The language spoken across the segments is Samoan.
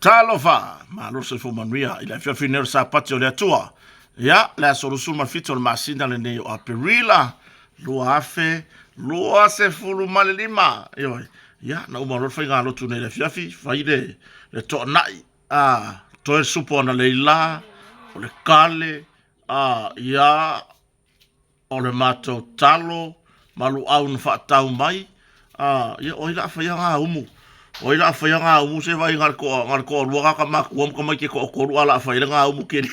Talofa! Malo le soifua manuia i le afiafi nei o le Sapati o le Atua. Ia, le aso 27 o le masina lenei o Aperila 2025. Ioe. Ia, na uma loa le faigalotu nei i le afiafi, fai le, le toanai, a, toe le supo analeila, o le kale, a, ia, o le matou talo ma luau na faatau mai, a, ia, o ai la a faia gaumu? O ai la a faia gaumu se vai na le toa, na le toalua na ka matua ma tamaiti e toatolu a la a fai le gaumu keli.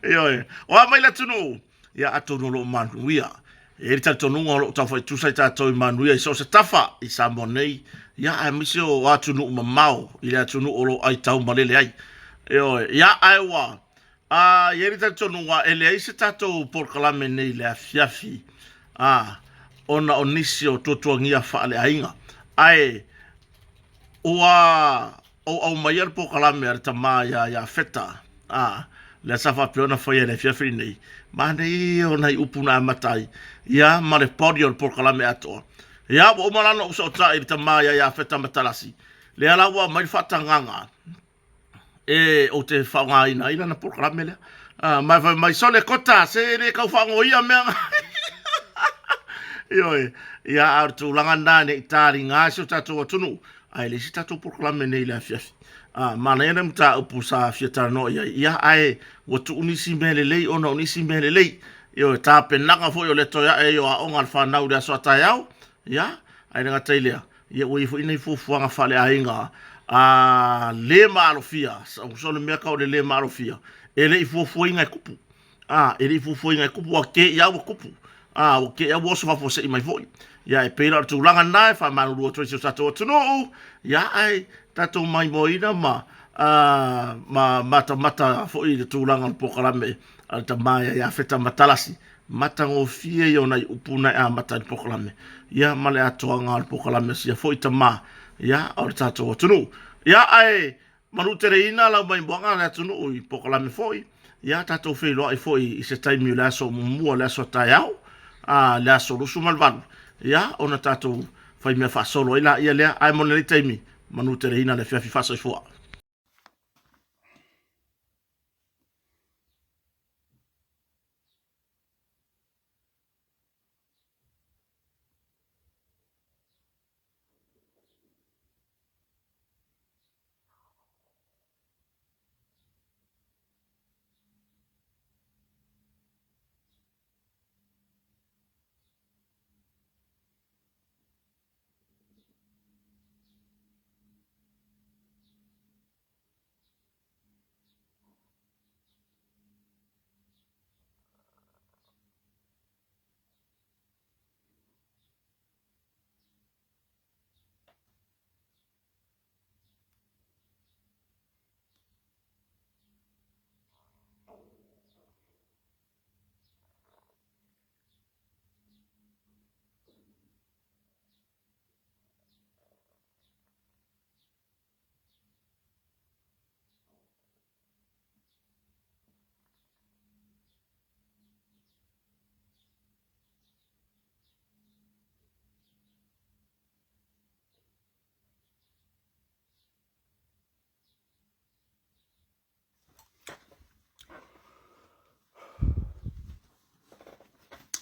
Ioe. O a mai le atunuu? Ia, atonu o lo o manuia. E i ai le talitonuga o lo o taufaitusa i tatou i manuia i so o se tafa i Samoa nei, ia, aemaise o atunuu mamao i le atunuu o lo o aitau malele ai. Ioe. Ia, ae ua A i ai le talitonuga e leai se tatou polokalame nei i le afiafi, a, ona o nisi o tuatuagia faaleaiga, ae ua ou aumaia le polokalame a le tama ia Iafeta, a, lea sa faapea ona faia i le afiafi lenei, manaia ia o nai upu na amata ai, ia ma le body o le polokalame atoa. Ia, ua uma la ona ou fesootai i le tama ia Iafeta Matalasi, lea la ua aumai le faatagaga, e ou te faaaogaina ai lana polokalame lea. Ah, ma fai mai, sole kota, se le kau faangoia mea nga. Ioe, ia a o le tulaga lena ne i taliga si o tatou atunuu, ae leai se tatou polokalame nei i le afiafi. Ah, manaia le mataupu sa fia talanoa i ai, ia ae ua tuu nisi mea lelei ona o nisi mea lelei. Ioe, tapenaga foi o le toe ae ai o aoga a le fanau i le aso a taeao, ia, ae le gata i lea, Ia ua i ai foi nai fuafuaga faaleaiga a le maalofia, so le mea tau o le le maalofia, e le i fuafuaina e kupu. A, e le i fuafuaina e kupu, ua te i lava ua kupu. A, ua te i lava ua oso faafuasei mai foi. Ia, e pei la o le tulaga lena e faamalulu atu ai i si o tatou atunuu, ia, ae tatou maimoaina ma, a, ma matamata foi i le tulaga o le polokalame a le tama ia Iafeta Matalasi, Matagofie ia o nai upu na e amata ai le polokalame, ia ma le atoaga o le polokalame a sia foi tama, ia, o le tatou atunuu. Ia, ae manuteleina lau maimoaga a le atunuu i polokalame foi, ia, tatou feiloai foi i se taimi o le aso muamua, le aso a taeao, a, le aso 28, ia, ona tatou fai mea faasolo ai laia lea. Ae mo lenei taimi, manuteleina le afiafi faasoifua.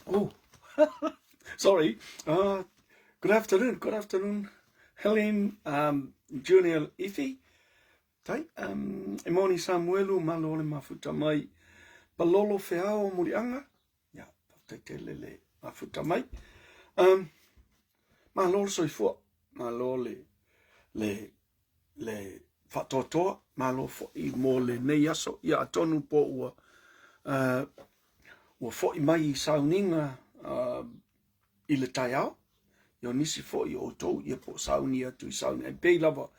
Oh, sorry. Uh, good afternoon. Good afternoon, Helen, um, Junior Ifi. Tai, um, e moni Samuelu, malo le mafuta mai. Palolo feao mulianga. Ia, faafetai tele le mafuta mai. Um, malo le soifua, malo le, le, le faatoatoa, malo foi mo lenei aso. Ia, atonu po ua, uh, ua foi mai i sauniga uh, i le taeao, ia o nisi foi o outou, ia po o sauni atu i sauni. Ai pei lava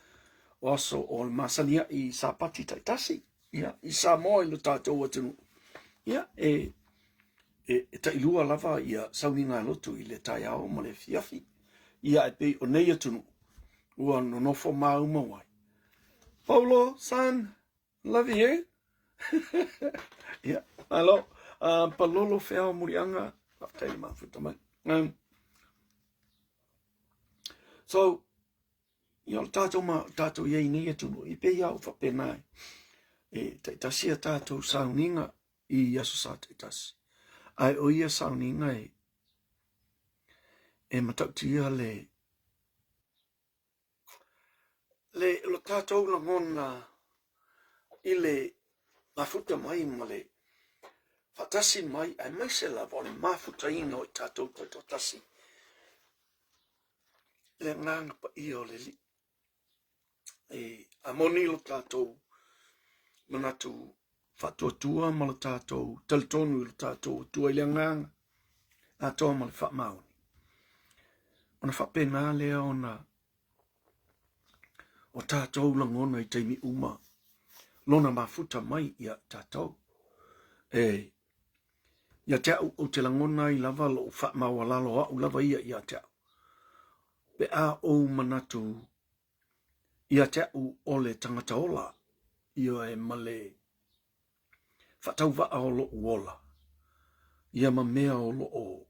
o aso o le masani ai i Sapati taitasi, ia, i Samoa i lo tatou atunuu. Ia, e, e, e tailua lava ia sauniga lotu i le taeao ma le afiafi. Ia, e pei o nei atunuu, ua nonofo māumau ai. Paulo, son, love you. yeah, malo. Uh, palolo feao mulianga, faafetai le mafuta mai. Um, so, Ia, o le tatou ma tatou i ai nei atunuu, e pei lava ua faapena e taitasi a tatou sauniga i Aso Sa taitasi. Ae o ia sauniga e e matautia le le lo tatou lagona i le mafuta mai ma le faatasi mai aemaise lava o le mafutaina o i tatou taitoatasi i le Agaga Paia o le Alii. E a moni lo tatou manatu faatuatua ma lo tatou talitonu i lo tatou Atua i le agaga atoa ma le faamaoni. Ona faapena lea ona o tatou lagona i taimi uma lona mafuta mai ia tatou. E ia te au ou te lagona ai lava lou faamaualalo au lava ia ia te au. Pe a ou manatu ia te au o le tagata ola, ioe ma le faatauvaa o lou ola, ia ma mea o loo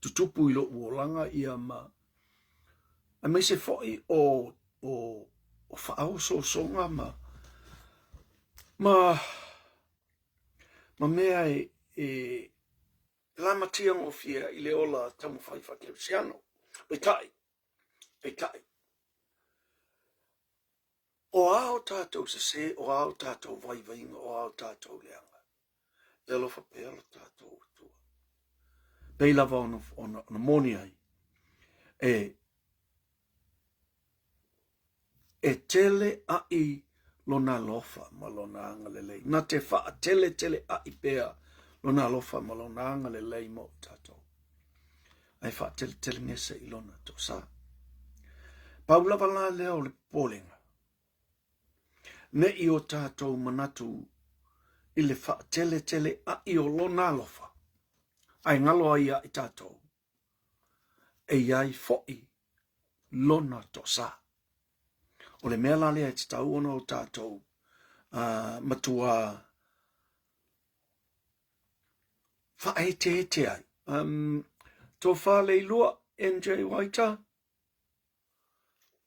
tutupu i lou olaga ia ma aemaise foi o o o faaosoosoga ma ma ma mea e e lamatia gofie ai le ola taumafai faakerisiano. Peitai, peitai, o a o tatou sese, o a o tatou vaivaiga, o a o tatou leaga, e alofa pea lo tatou Atua. Pei lava ona, ona, ona moni ai, e E tele aʻi lona alofa ma lona agalelei. Na te faateleteleaʻi pea lona alofa ma lona agalelei mo i tatou. Ae faateletelegese i lona tosa. Pau lava la lea o le popolega. Ne i o tatou manatu i le faateleteleaʻi o lona alofa, ae galo ai ia i tatou e i ai foi lona toasa. O le mea la lea e tatau ona o tatou matua faaeteete ai. Tofa Leilua, NJ Waita,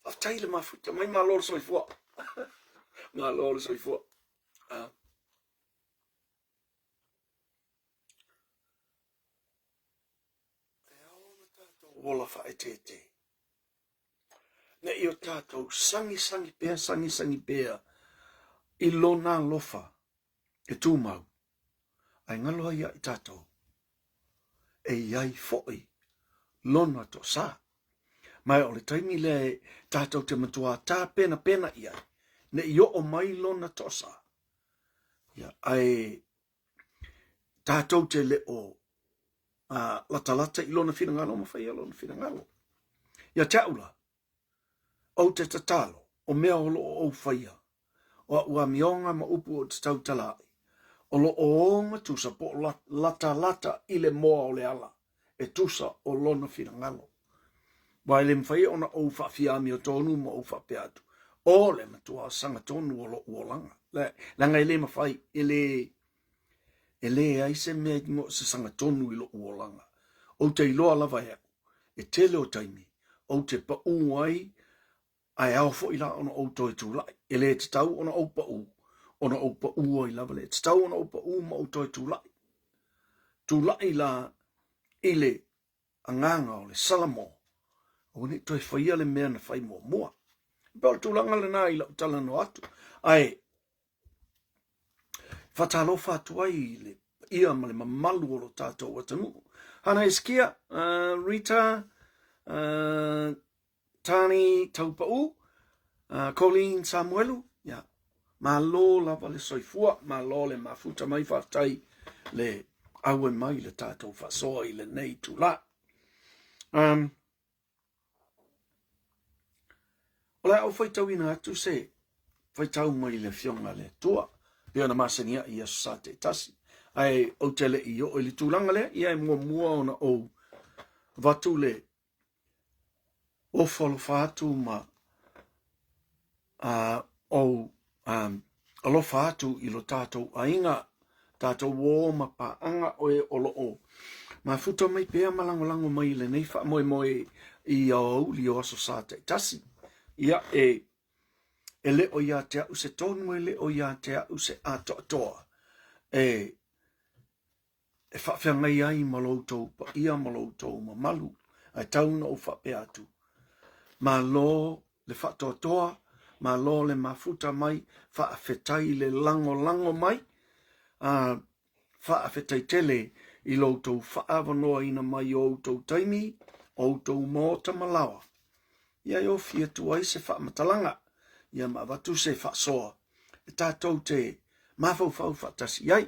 faafetai le mafuta mai, malo le soifua. Malo le soifua. E ao ona tatou ola faaeteete, ne i o tatou sagisagi pea, sagisagi pea i Lona alofa e tumau, ae galo ai ia i tatou e i ai foi Lona toasa. Ma o le taimi lea e tatou te matua tapenapena i ai, ne i oo mai Lona toasa, ia, ae tatou te le o latalata i lona finagalo ma faia lona finagalo. Ia te au la, ou te tatalo, o mea o loo ou faia, o a'u amioga ma upu ou te tautala ai, o lo o ogatusa po o latalata i le moa o le ala e tusa o lona finagalo. Aua e le mafai ona ou faafiamiotonu ma ou faapea atu, o le matua sagatonu o lo'u olaga. Leaga e le mafai, e le, e leai se mea o se sagatonu i lo'u olaga. Ou te iloa lava e a'u, e tele o taimi ou te pa'ū ai, ae ao foi la ona ou toe tula'i. E le tatau ona ou pa'ū, ona ou pa'ū ai lava lea. E tatau ona ou pa'ū ma ou toe tula'i. Tula'i la i le agaga o le Salamo, aua ne i toe faia le mea na fai muamua. E pei o le tulaga lena i lau talanoa atu. Ae faatalofa atu ai i le paia ma le mamalu o lo tatou atunuu. Hana Hesekia, Rita, Tani Taupau, Colleen Samuelu, ia, malo lava le soifua, malo le mafuta mai, faafetai le aue mai le tatou faasoa i lenei itula. O le a ou faitauina atu se faitau mai le Afioga a le Atua, pei ona masani ai i Aso Sa taitasi. Ae ou te le i oo i le tulaga lea, ia e muamua ona ou avatu le ofo alofa atu ma ou alofa atu i lo tatou aiga, tatou uō ma paaga o e o lo o mafuta mai pea ma lagolago mai i lenei faamoemoe i aoauli o Aso Sa taitasi. Ia, e, e le o ia te au se tonu, e le o ia te au se atoatoa. E, e faafeagai ai ma lo outou paia ma lo outou mamalu, ae tau na ou faapea atu, malo le faatoatoa, malo le mafuta mai, faafetai le lagolago mai, a faafetai tele i lo outou faaavanoaina mai o outou taimi, o outou maota ma laoa, ia e ofi atu ai se faamatalaga, ia ma avatu se faasoa e tatou te mafaufau faatasi ai.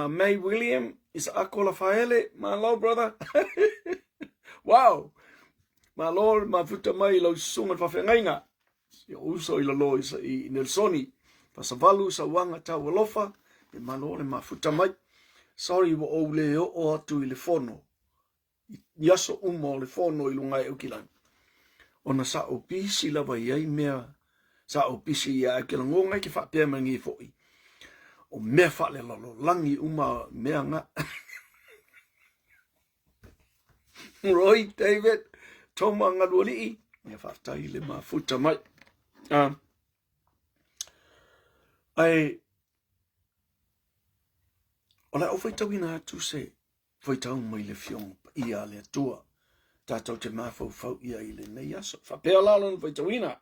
May William, Isaako Lafaele, malo brother. Wow! Malo le mafuta mai i lau susuga i le faafeagaiga. Si ou uso i lalo i Nelsoni. Fasavalu, sauaga tau alofa, e malo le mafuta mai. Sorry ua ou le oo atu i le fono i aso uma o le fono i luga e Aukilani, ona sa ou pisi lava i ai mea, sa ou pisi ia au ke lagona ai ke faapea mai nei foʻi, o mea faalelalolagi uma mea nga. Roy David, Toma Galualii, ia faafetai le mafuta mai. Ae, o le a ou faitauina atu se faitau mai le Afioga Paia a le Atua, tatou te mafaufau i ai i lenei aso. Faapea la lona faitauina,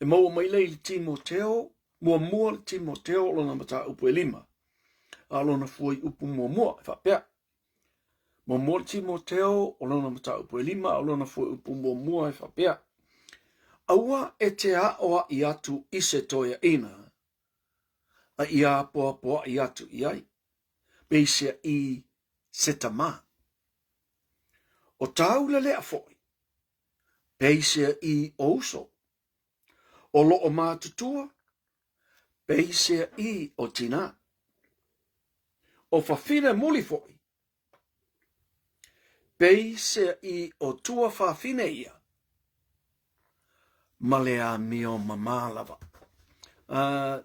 e maua mai lea i le Timoteo, muamua le Timoteo o lona mataupu e lima, a o lona fuaiupu muamua, e faapea, muamua le Timoteo o lona mataupu e lima, a o lona fuaiupu muamua e faapea, Aua e te aoaʻi atu i se toeaina, a ia apoapoaʻi atu i ai. Peisea i se tamā. O tāu lelea foʻi, peisea i o uso. O loo matutua, peisea i o tinā. O fafine muli foʻi, Peisea i o tuafafine ia ma le amio mamā lava.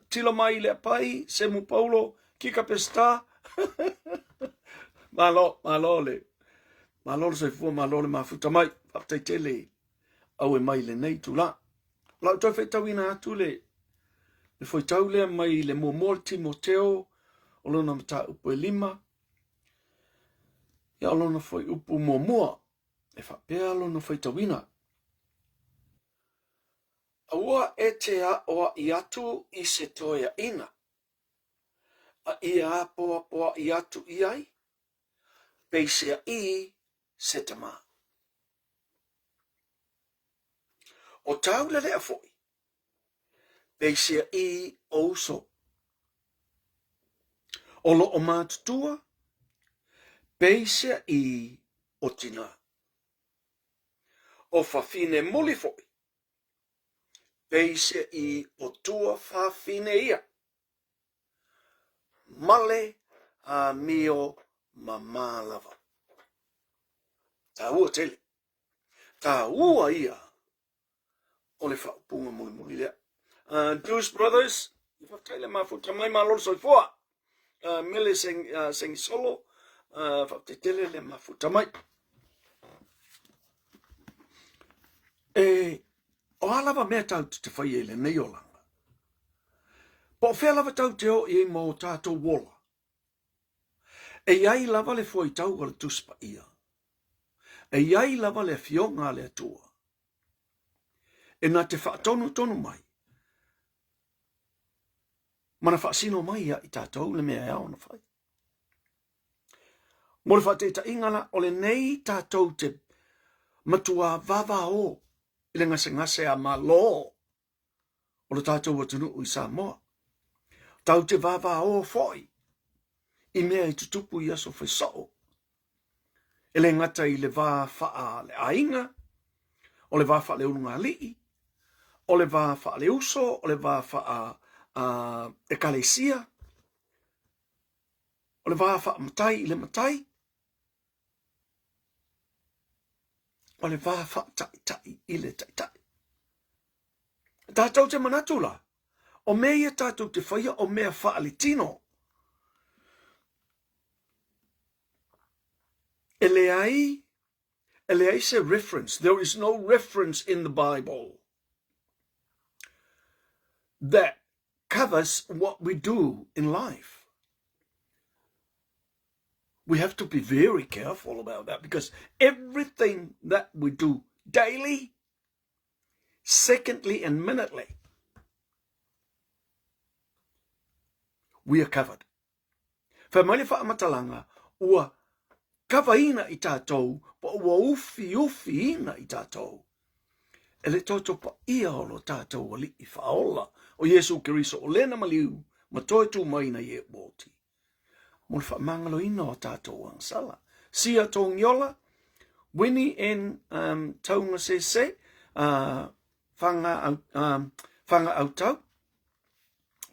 Tilo mai i le apai, Semu Paulo, Kika Peseta. Malo, malo le, malo le soifua, malo le mafuta mai. Faafetai tele aue mai lenei itulā. O lau toe faitauina atu le, le fuaitau lea mai le muamua o le Timoteo o lona mataupu e lima, Ia o lona fuaiupu muamua, e faapea lona faitauina. Aua e te aʻoaʻi atu i se toeaina, a ia apoapoaʻi atu i ai, peiseaʻi se tamā. O tāu lelea foʻi, Peisea i o uso. O loo matutua, peisea i o tinā. O fafine muli foʻi, peisea i o tua fafine ia. Male amio mamā lava. Tāua tele. Tāua ia o le faaupuga mulimuli lea. Blues Brothers, i faafetai le mafuta mai malo le soifua. Mele seng, Sengisolo, faafetai tele le mafuta mai. E, o a lava mea tau te whai e lenei olanga. Po o whea lava tau te o i ei mō tātou wola. E iai lava le fuaitau a le Tusi Paia. E iai lava le Afioga a le Atua. E na te faatonutonu mai ma na faasino mai ia i tatou le mea e ao ona fai. Mo le faataitaiga la, o lenei tatou te matuā vavao i le gasegase a Malo o le tatou atunuu i Samoa. Tau te vavao foi i mea i tutupu i aso faisoo. E le gata i le va faaleaiga, o le va faaleulugalii, o le va faaleuso, o le va faale-ekalesia, o le va faamatai i le matai, o le va faataitai i le taitai. Tatou te manatu la, o mea ia tatou te faia o mea faaletino. E leai, e leai se reference, there is no reference in the Bible. that covers what we do in life. We have to be very careful about that because everything that we do daily, secondly, and minutely, we are covered. Fai mai le faamatalaga, ua kavaina i tatou, po ua ufiufiina i tatou e le toto paia o lo tatou Alii Faaola, o Iesu Keriso, o lena maliu ma toe tu mai na ie ua oti, mo le faamagaloina o tatou agasala. Sia Togiola, Winnie N. Um, Taugasese, uh, Whanga, um, Whanga Autau,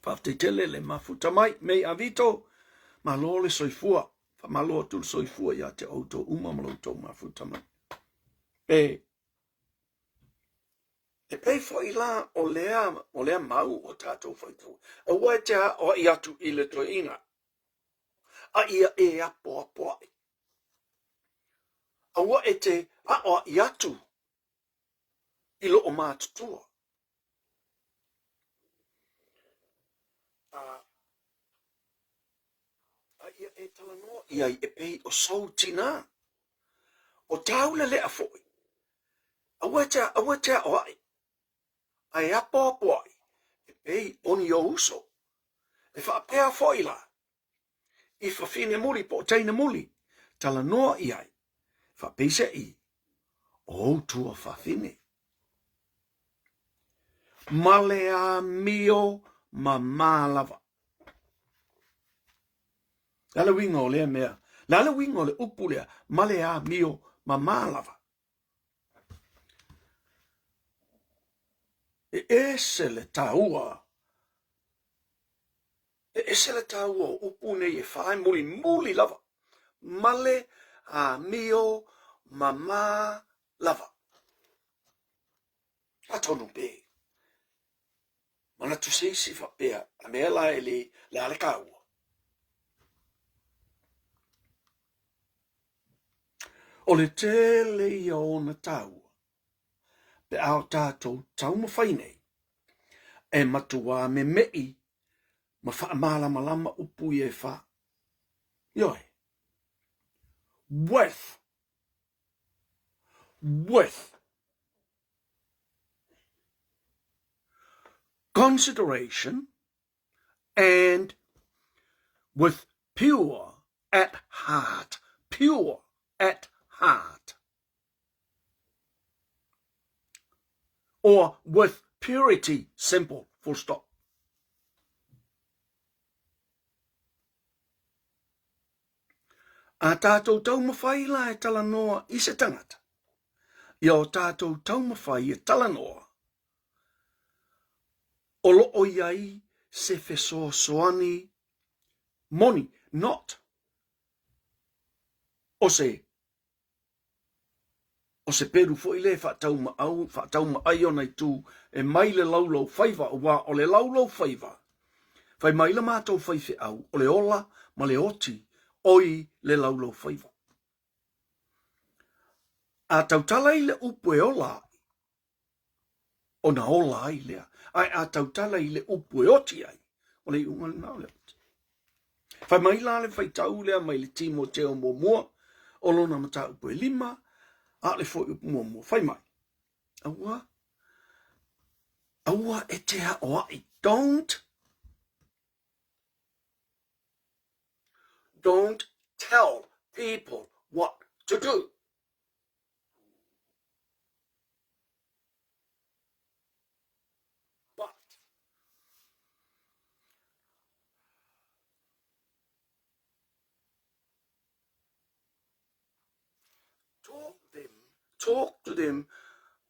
Faafetai tele le mafuta mai, mei a Vito, malo le soifua, faamalo atu le soifua ia te outou uma ma lo outou mafuta mai. E, e pei foi la o lea, o lea mau o tātou faitau. Aua e te aoai atu i le toeaina, a ia e apoapoai. Aua e te aoai atu i loo matutua. A, a ia e talanoa i ai e pei o sou tinā. O tāu leleʻa foʻi, aua e te, aua e te aʻoaʻi, a e apoapoaʻi e pei o ni ou uso. E faapea foʻi la, i fafine muli po o teine muli, talanoa i ai, faapeiseʻi o ou tuafafine. Ma le amio mamā lava. Le a le uiga o lea mea? Le a le uiga o le upu lea, ma le amio mamā lava? E ese le taua E ese le taua o upu nei e wha e mulimuli lava, male, amio, mamā lava. Atonu pe manatu se isi faapea, a mea la e le, le a le kāua. O le tele ia ona taua, pe a o tātou taumawhai nei, e matuā memeʻi ma faamalamalama upu ia e wha. Ioe. With. With. Consideration and with pure at heart. Pure at heart. Or with purity, simple, full stop. A tātou taumawhai la e talanoa i se tangata. Ia o tātou taumawhai e talanoa. O loo i ai se fesoasoani moni, not o se O se pelu foi lea e faataumaau, faataumaai ona itu e mai le laulau faiva, aua o le laulau faiva, fai mai la matou faifeau, o le ola ma le oti oi le laulau faiva. A tautala i le upu e ola ai, ona ola ai lea. Ae a tautala i le upu e oti ai, o le iuga lena o le oti. Fai mai la le faitau lea mai le Timoteo muamua, o lona mataupu e lima, a o le foi upu muamua. Fai mai, aua, aua e te aʻoaʻi. Don't, don't tell people what to do. But talk them, talk to them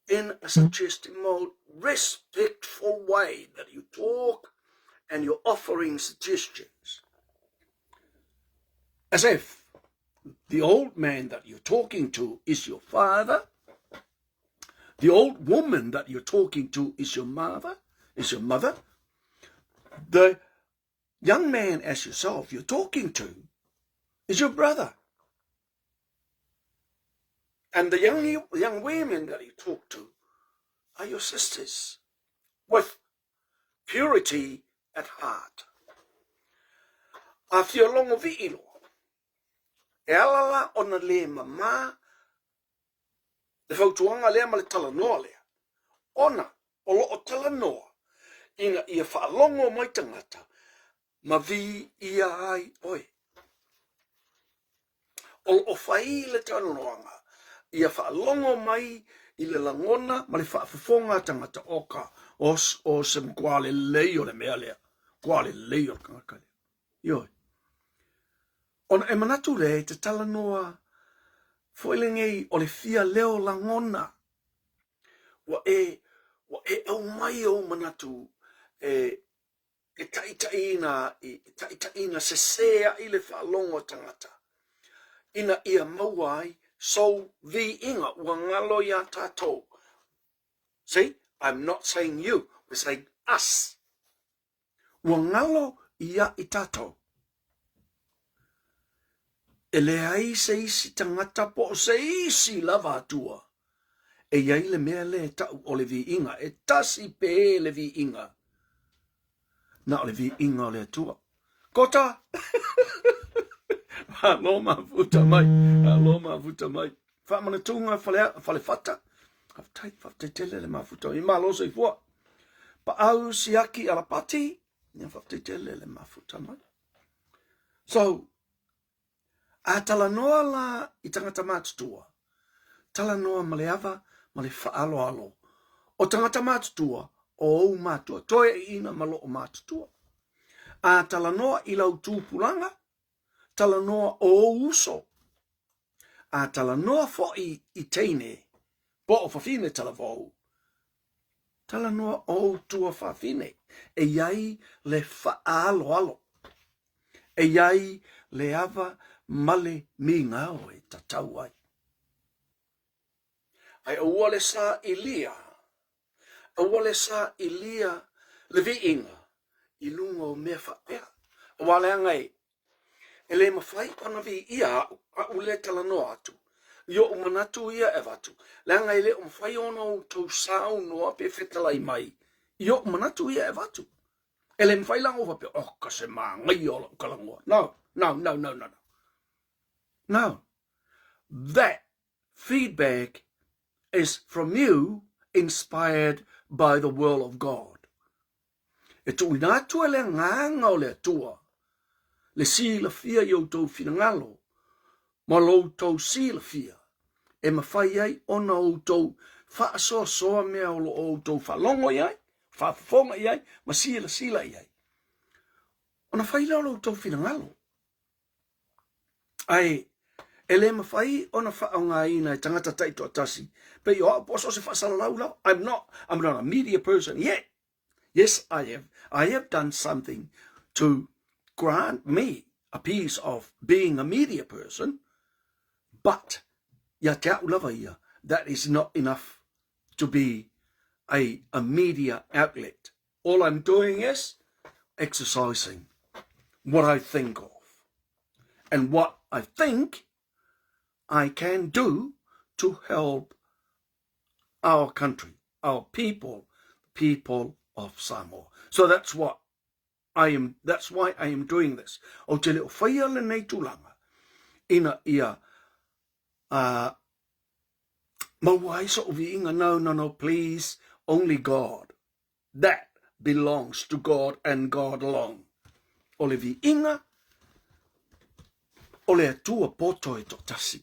in a suggesting mode, respectful way that you talk and you're offering suggestions. As if the old man that you're talking to is your father. The old woman that you're talking to is your mother, is your mother. The young man as yourself you're talking to is your brother. And the young, young women that you talk to are your sisters with Purity at heart. A fia logo vii loa, e ala la ona lē mamā le fautuaga lea ma le talanoa lea, ona o lo o talanoa ina ia faalogo mai tagata ma viia ai oe. O lo o fai le talanoaga ia faalogo mai i le lagona ma le faafofoga a tagata, oka, o, o se matua lelei o le mea lea, matua lelei o le tagata lea. Ioe. Ona e manatu lea e te talanoa foi lenei o le fia leo lagona. Ua e, ua e aumai ou manatu e, e taitaiina, e taitaiina sesē ai le faalogo a tagata ina ia maua ai sou viiga ua galo iā tatou. See, I'm not saying you, we're saying us. Ua galo ia i tatou. E leai se isi tagata po o se isi lava Atua e i ai le mea lea e ta'u o le viiga, e tasi pē le viiga, na o le viiga o le Atua. Kota! Malo mafuta mai, malo mafuta mai. Faamanatuga fale, falefata. Faafetai, faafetai tele le mafuta mai. Malo soifua. Paau siaki alapati. Ia faafetai tele le mafuta mai. So, a talanoa la i tagata matutua, talanoa ma le ava ma le faaaloalo. O tagata matutua, o ou matua, toeaiina ma loo matutua. A talanoa i lau tupulaga, talanoa o ou uso. A talanoa foi i teine, po o fafine talavou, talanoa o ou tuafafine, e i ai le faaaloalo, e i ai le ava ma le migao e tatau ai. Ae aua le sailia, aua le sailia le viiga i luga o mea faapea, aua leaga e, e le mafai ona viia a'u, a'u lea e talanoa atu, i oʻu manatu ia e avatu, leaga e le o mafai ona outou saunoa pe fetalai mai i oʻu manatu ia e avatu. E le mafai la ona ou faapea, oka se manaia o la'u talanoa. No, no, no, no, no, no. No. That feedback is from you inspired by the will of God. E tuuina atu e le Agaga o le Atua le silafia i outou finagalo ma lo outou silafia e mafai ai ona outou faasoasoa mea o lo o outou faalogo i ai, faafofoga i ai ma silasila i ai. Ona fai lea o lo outou finagalo. Ae e le mafai ona faaaogaina e tagata taitoatasi pei o a'u po o so o se faasalalau lava. I'm not, I'm not a media person yet. Yes, I have, I have done something to grant me a piece of being a media person, but ia te a'u lava ia, that is not enough to be a, a media outlet. All I'm doing is exercising what I think of and what I think I can do to help our country, our people, the people of Samoa. So that's what I am, that's why I am doing this. Ou te le o whaia lenei tulaga, ina ia uh, maua ai so'u viiga, no, no, no, please, only God. That belongs to God and God alone. O le viiga, o le Atua poto e toatasi.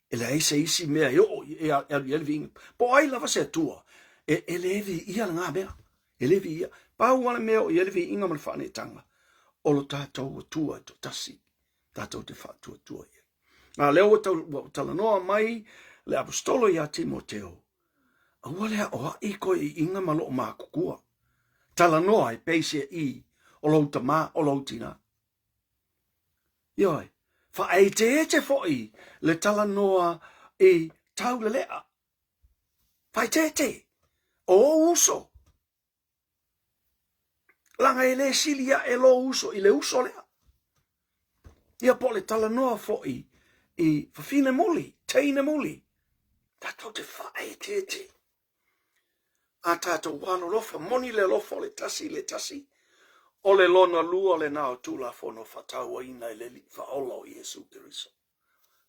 E leai se isi mea e oo e alu i ai le viiga. Po o ai lava se Atua, e, e le viia lena mea. E le viia. Pau lava le mea o i ai le viiga ma le faaneetaga, o lo tatou Atua e toatasi, tatou te faatuatua i ai. A lea ua, tau, ua talanoa mai le Aposetolo iā Timoteo, Aua le aʻoaʻi toeaiina ma loo matutua. Talanoa e peiseai o lou tamā o lou tinā. Ioe, faaeteete foi le talanoa i tauleleʻa. Faaeteete, o ou uso. Laga e le sili aʻe lou uso i le uso lea. Ia po o le talanoa foi i fafine muli, teine muli. Tatou te faaeteete. A tatou alolofa, moni le alofa o le tasi i le tasi, o le lona lua lena o Tulafono faatauaina e le Alii Faaola o Iesu Keriso.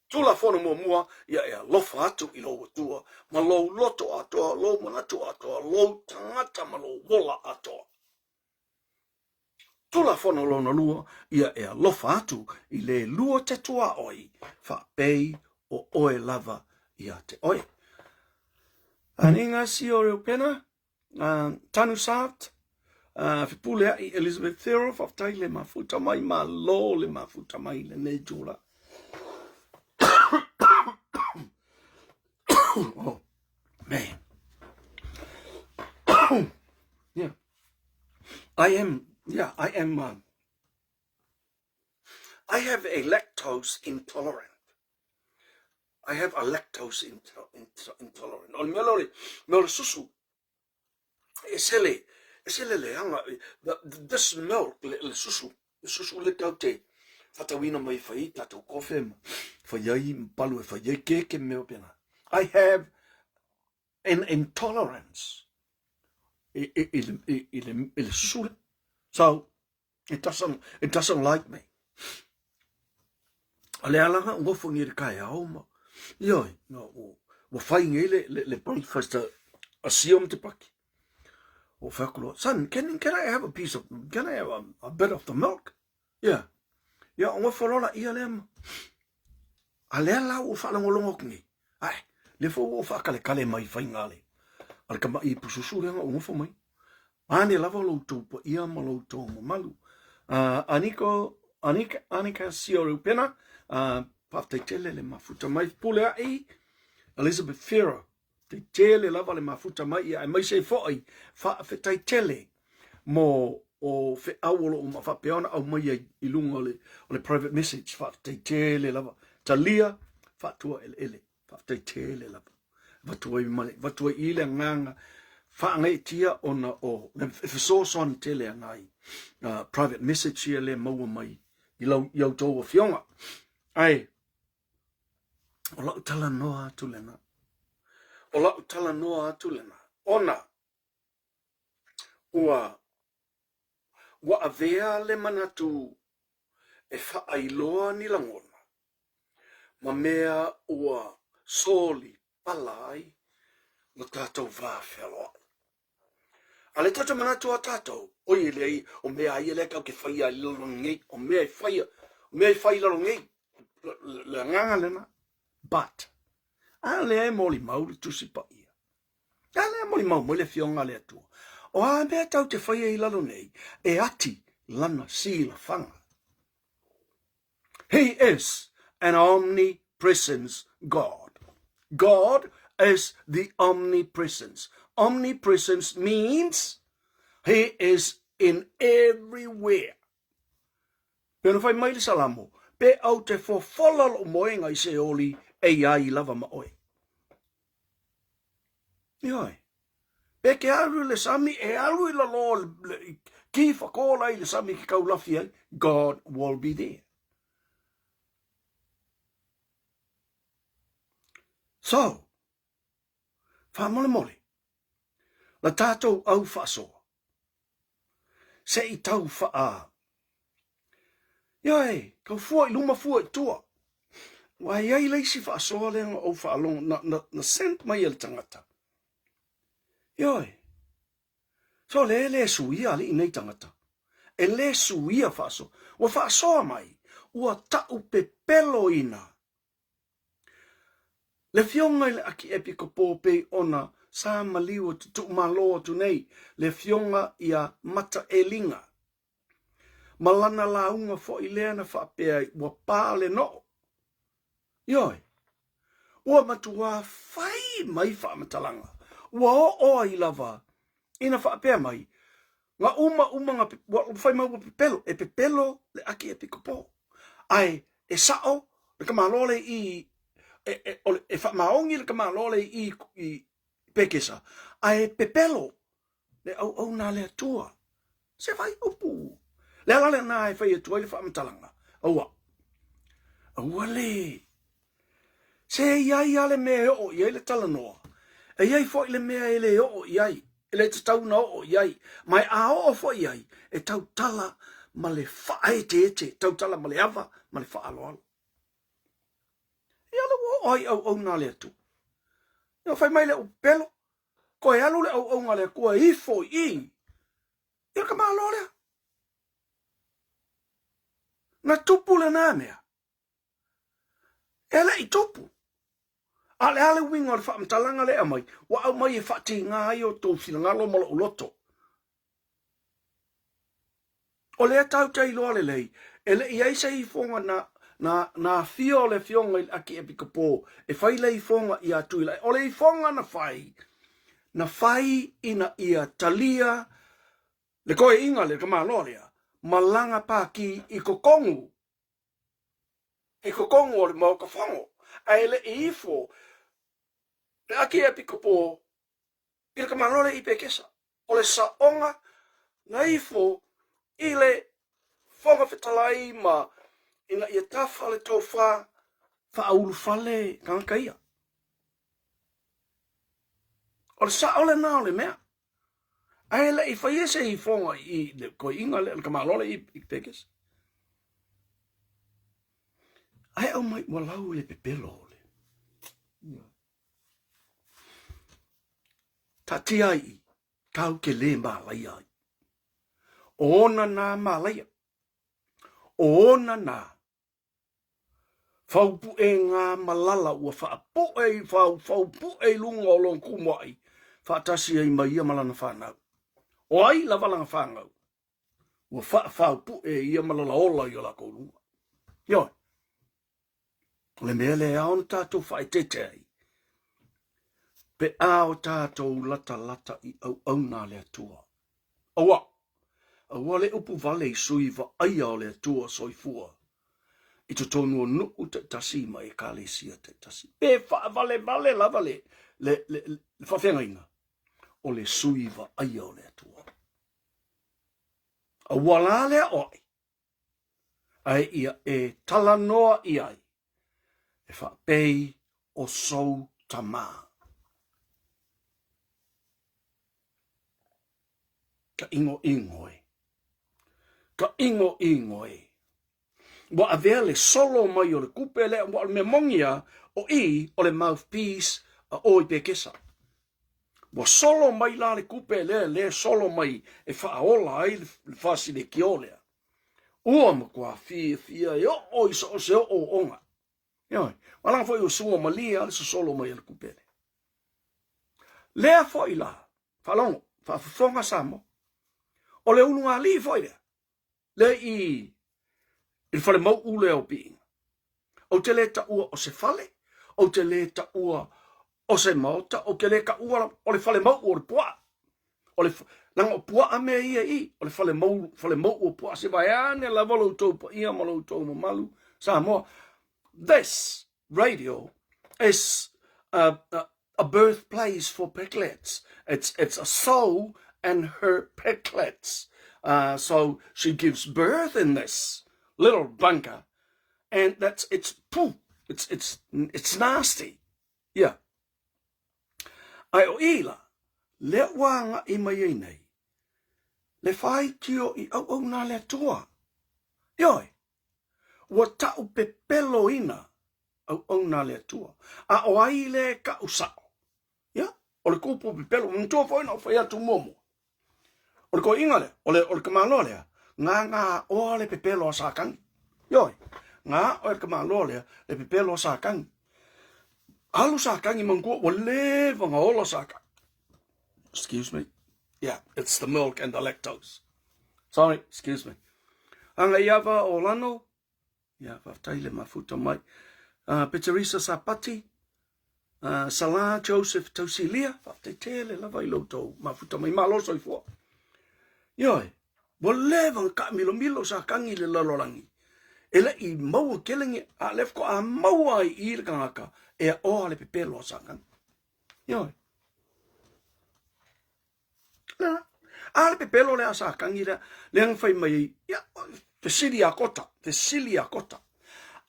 Tulafono muamua, ia e alofa atu i lou Atua ma lou loto atoa, lou manatu atoa, lou tagata ma lou ola atoa. Tulafono lona lua, ia e alofa atu i le lua te tuaoi, faapei o oe lava ia te oe. Aniga si o Reupena, Tanu Sart, Fepuleai Elizabeth Thero, faafetai le mafuta mai, malo le mafuta mai lenei itula. Oh, man. Yeah. I am, yeah, I am, I have a lactose intolerant. I have a lactose intolerant. O le mea lea o le, mea o le susu, e sele, e sele leaga, this milk, le, le susu, le susu le tau te whatauina mai whai tātou kofe, whai ai, palu e whai ai keke mea pena. I have an intolerance i, i, i, i, i, le, i le susu le. So, it doesn't, it doesn't like me. A le alaga ua fo ngi le kai ao ma. Ioi, no, ua fai ngi le, le, le breakfast a, a siom te paki. O whakuloa, son, can, can I have a piece of, can I have a, a bit of the milk? Yeah. Ia, ua folola ia lea ma. A lea la ua faalogologo atu nei, ae, lea foi ua ou faakalekale mai i faiga a le, a le tamaʻi pususu lea na ou nofo mai. Ane lava lo outou paia ma lo outou mamalu. Uh, Aniko, Anika, Anika Sioreupena, uh, faafetai tele le mafuta mai pule ai, Elizabeth Fera, te tele lava le mafuta mai ia aemaise ai foʻi faafetai tele mo o feau o loo faapea ona aumaia i luga o le, o le private message faafetai tele lava talia faatua eleele faafetai tele lava avatu ai ma avatu ai i le agaga faagaeetia ona o le fesoasoani tele a nai uh, private message ia le maua mai i lau i outou afioga ae O lau talanoa atu lena. O lau talanoa atu lena. Ona, ua, ua avea le manatu e faailoa ni lagona ma mea ua soli pala ai lo tatou va fealoai. A le tatou manatu a tatou, oi e leai, o mea a ia lea tatou te faia i lalo nei, o mea e faia, o mea e fai i lalo nei, le agaga lena. But, a lea e molimau le Tusi Paia. A lea e molimau mai le Afioga a le Atua. O a mea tatou te faia i lalo nei, e ati lana silafaga. He is an omnipresence God. God is the omnipresence. Omnipresence means he is in everywhere. Pe ona fai mai le Salamo, pe au te fofola lou moenga i Seoli e iai lava ma oe. Ioe. Pe ke alu i le sami, e alu i lalo le, ki whakola i le sami ki kaulafi ai, God will be there. So, whāmolemole, la tātou au whaasoa, se i tau whaa. Ioe, kau fua i luma fua i tua. Ua i ai le isi faasoa lea na ou faalogo, na, na, na send mai e le tagata. Ioe, so le le suia alii nei tagata. E le suia faasoa. Ua faasoa mai, ua ta'u pepeloina Le afioga i le Akiepikopo pei ona sa maliu atu tuumalo atu nei le afioga ia Mataeliga. Ma lana lauga foi lea na faapea ai ua pa le noo. Ioe, ua matuā fai mai faamatalaga, ua oo ai lava ina faapea mai, na uma uma na, ua fai mai ua pepelo, e pepelo le Akiepikopo. Ae e sa'o le tamaloa lea i e, e, o le, e faamaoni le tamaloa lea i, i Pekesa, ae pepelo le auauna a le Atua. Se fai upu. Le ala lena e fai atu ai le faamatalaga. Aua. Aua le. Se i ai a le mea e oo i ai le talanoa. E i ai foi le mea e le oo i ai. E le tatau ona oo i ai, ma e a oo foi i ai, e tautala ma le faaeteete, tautala ma le ava ma le faaaloalo. Ia o lea ua oo ai i auauna a le Atua. Ia fai mai le pelo, toe alu le auauna a le Atua e ifo i i, i le tamaloa lea. Na tupu lena mea. E le i tupu. A o le a le uiga o le faamatalaga lea e aumai? Ua aumai e faatiga ai outou finagalo ma lou loto. O lea tatou te iloa lelei, e le i i ai se ifoga na, na, na afio le afioga i le Akiepikopo e fai le ifoga ia Tuilaepa. O le ifoga na fai, na fai ina ia talia le toeaina le tamaloa lea, malaga pākī i totonu i totonu o le Maota Fono, ae le i ifo le Akiepikopo i le tamaloa lea i Pekesa. O le saoga na ifo i le Fofoga Fetalai ma ina ia tafa le tofa faaulufale tagata ia. O le sao lena o le mea. Ae le i faia se ifoga i le toeaina lea, le tamaloa lea i Pekesa. Ae aumai ua lau le pepelo o le. Taatia ai i, tau ke lē malaia ai. O ona nā malaia. O ona nā Faupuʻe ngā malala ua faapuʻe i fau, faupuʻe i luga o lona tumuaʻi, faatasi ai ma ia ma lana fanau. O ai lava lana fanau? Ua faafaupuʻe e ia malala ola i o lakou luga. Ioe. O le mea lea e ao ona tatou faaeteete ai, pe a o tatou latalata i auauna a le Atua. Aua, aua le upu vale i sui vaaia o le Atua soifua i totonu o nuu taitasi ma ekalesia taitasi. Pe faavalevale lava le, le, le, le faafeagaiga, o le sui vaaia o le Atua. Aua la le aoai, ae ia e talanoa i ai, e faapei o sou tamā. Ka ʻigoʻigo e. Ka ʻigoʻigo e. Ua avea le solo mai o le kupe lea, ua o le mea moni a, o i o le mouthpiece a o i Pekesa. Ua solo mai la le kupe lea, lea solo mai e faaola ai le fasilekiō lea. Ua matua fiafia e oo i so o se ooooga. Ioe, ua laga foi ua sua malie lava le sosolo mai a le kupe lea. Lea foi la, faalogo, faafofoga Samoa. O le ulugalii foi lea, lea i, i le fale mauʻu lea o Piiga. Ou te le taua o se fale, ou te le taua o se maota, ou te le taua o le fale mauʻu o le puaa. O le, leaga o puaa mea ia i, o le fale mau, fale mauʻu o puaa. Se vaeane lava lo outou paia ma lo outou mamalu, Samoa. This radio is a, a, a birthplace for piglets. It's, it's a sow and her piglets. Uh, so she gives birth in this little bunker. And that's, it's, poof, it's, it's, it's nasty. Yeah. Ae o i la, lea ua agaʻi mai ai nei, le faitio i auauna a le Atua. Ioe, ua taʻu pepeloina auauna a le Atua. A o ai lea e kaʻu saʻo? Ia, o le kupu pepelo, manatua foi na ou fai atu muamua. O le toeaina lea, o le, o le tamaloa lea, gagāoa le pepelo a Satani. Ioe, gāoa le tamaloa lea, le pepelo a Satani. Alu Satani manatua, ua leva ona ola Satani. Excuse me. Yeah, it's the milk and the lactose. Sorry, excuse me. Aga i ava o Lano, Ia, faafetai le mafuta mai. Uh, Peterisa Sapati, uh, Salah Joseph Tausilia, faafetai tele lava i lo outou mafuta mai. Malo soifua. Ioe, ua leva ona taamilomilo Satani i le lalolagi. E le i maua tele ni, a lea faatoa maua ai i le tagata e aoa le pepelo a Satani. Ioe. Lea, a le pepelo lea a Satani lea, lea na fai mai ai, ia, fesili ia Kota, fesili ia Kota.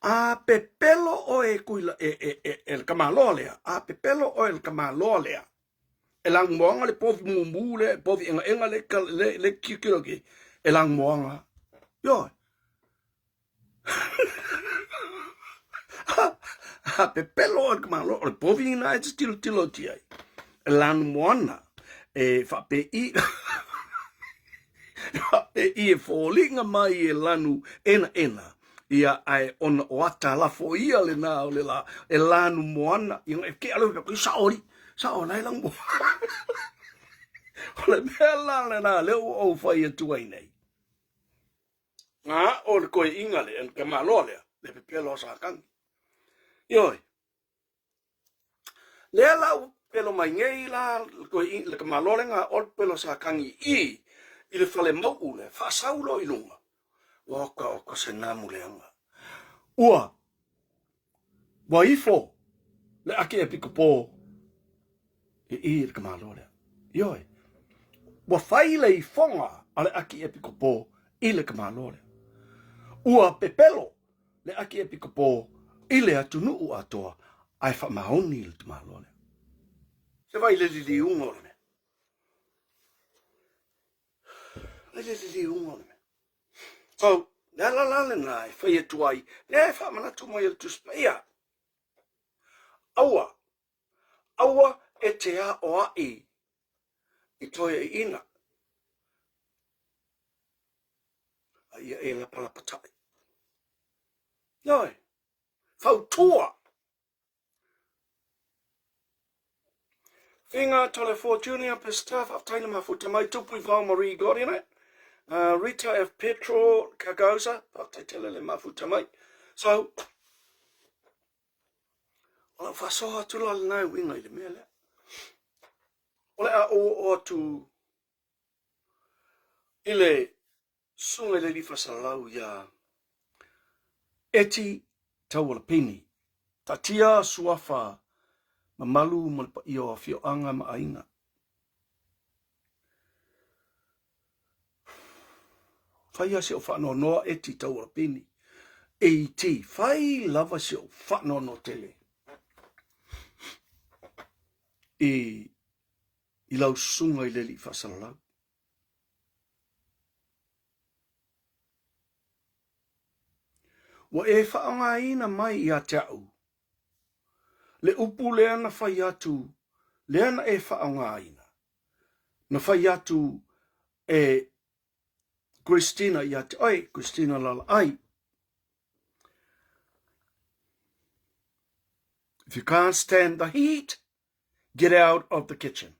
A pepelo oe e, e, e, e, e le tamaloa lea, a pepelo oe le tamaloa lea, E lanumoana le povi mumu le povi egaega le le le tilotilo ke e lanumoana. Ioe. A pepelo e le tamaloa, o le povi lena e te tilotilo atu i ai. E lanumoana e faapei faapei e foliga mai e lanu enaena ia ae ona o ata lafoia lena o le la e lanu moana ia e ke alo pe sao li sao la e lanu o le mea la lena lea ua ou fai atu ai nei Nga o le koeina lea, le tamaloa lea, le pepelo a Satani. Ioe. Lea la ua pepelo mai nei la le tamaloa lea na o le pepelo a Satani i i le fale mau'u lea, faasau loa i luga. Oka oka se namu leaga. Ua ua ifo le ake epikopo i i le tamaloa lea. Ioe. Ua fai le ifoga a le ake epikopo i le tamaloa lea. Ua pepelo le ake epikopo i le atunuu atoa ae faamaoni le tamaloa lea. Se vai le liliuga o le mea. Vai le liliuga o le mea. So, le ala la lena e fai atu ai, lea e faamanatu mai e le Tusi Paia. Aua, aua e te aoai i toeaiina, a ia e lapalapatai. Ioe, fautua. Finga Toleafoa Junior Pesta, faafetai le mafuta mai, Tupu i Vao Marie Godinet, Rita F. Petro Kagauza, faafetai tele le mafuta mai. So, o lau faasoa atu la lena e uiga i le mea lea. O le a ou oo atu i le susuga i le alii faasalalau iā Eti Taualapini, taatia suafa mamalu ma le paia o afioaga ma aiga. Fai lava si ou faanoanoa Eti Taualapini, ET, fai lava si ou faanoanoa tele i, i lau susuga i le alii faasalalau. Ua e faaaogaina mai ia te au le upu lea na fai atu, lea na e faaaogaina, na fai atu e Christina ia te oe, Christina Lalaai. If you can't stand the heat, get out of the kitchen.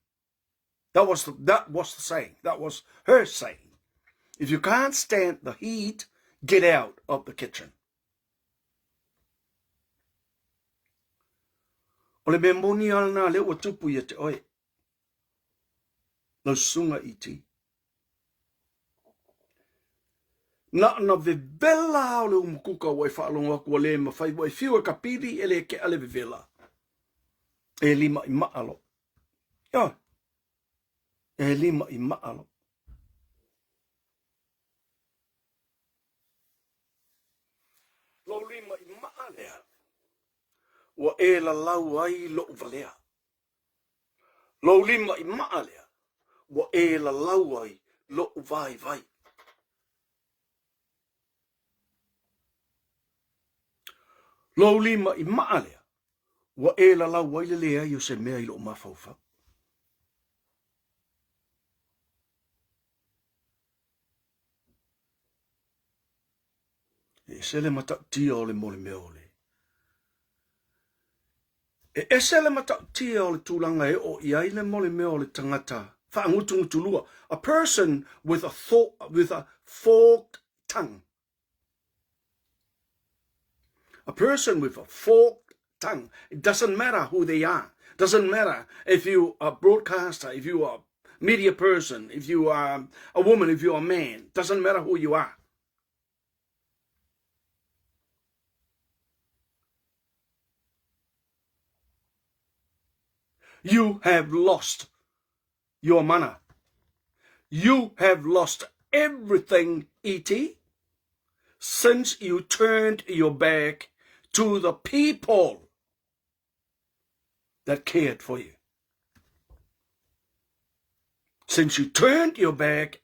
That was the, that was the saying. That was her saying. If you can't stand the heat, get out of the kitchen. O le mea moni a lena lea ua tupu ia te oe. Lau susuga iti. Na ona vevela lava o le umukuka ua e faalogo atu ua le mafai, ua e fiu e kapili e le kea le vevela. E limaʻimaʻa loa. Ioe. E limaʻimaʻa loa. Lou limaʻimaʻa lea, ua e lalau ai loʻu valea. Lou limaʻimaʻa lea, ua e lalau ai loʻu vaivai. Lou limaʻimaʻa lea, ua e lalau ai le leai o se mea i loʻu mafaufau. E ese le matautia o le molemea o le. E ese le matautia o le tulaga e oo i ai le molemea o le tagata faangutugutulua, a person with a, thought, with a forked tongue. A person with a forked tongue. It doesn't matter who they are. Doesn't matter if you are a broadcaster, if you are a media person, if you are a woman, if you are a man. Doesn't matter who you are. You have lost your mana. You have lost everything, E.T., since you turned your back to the people that cared for you. Since you turned your back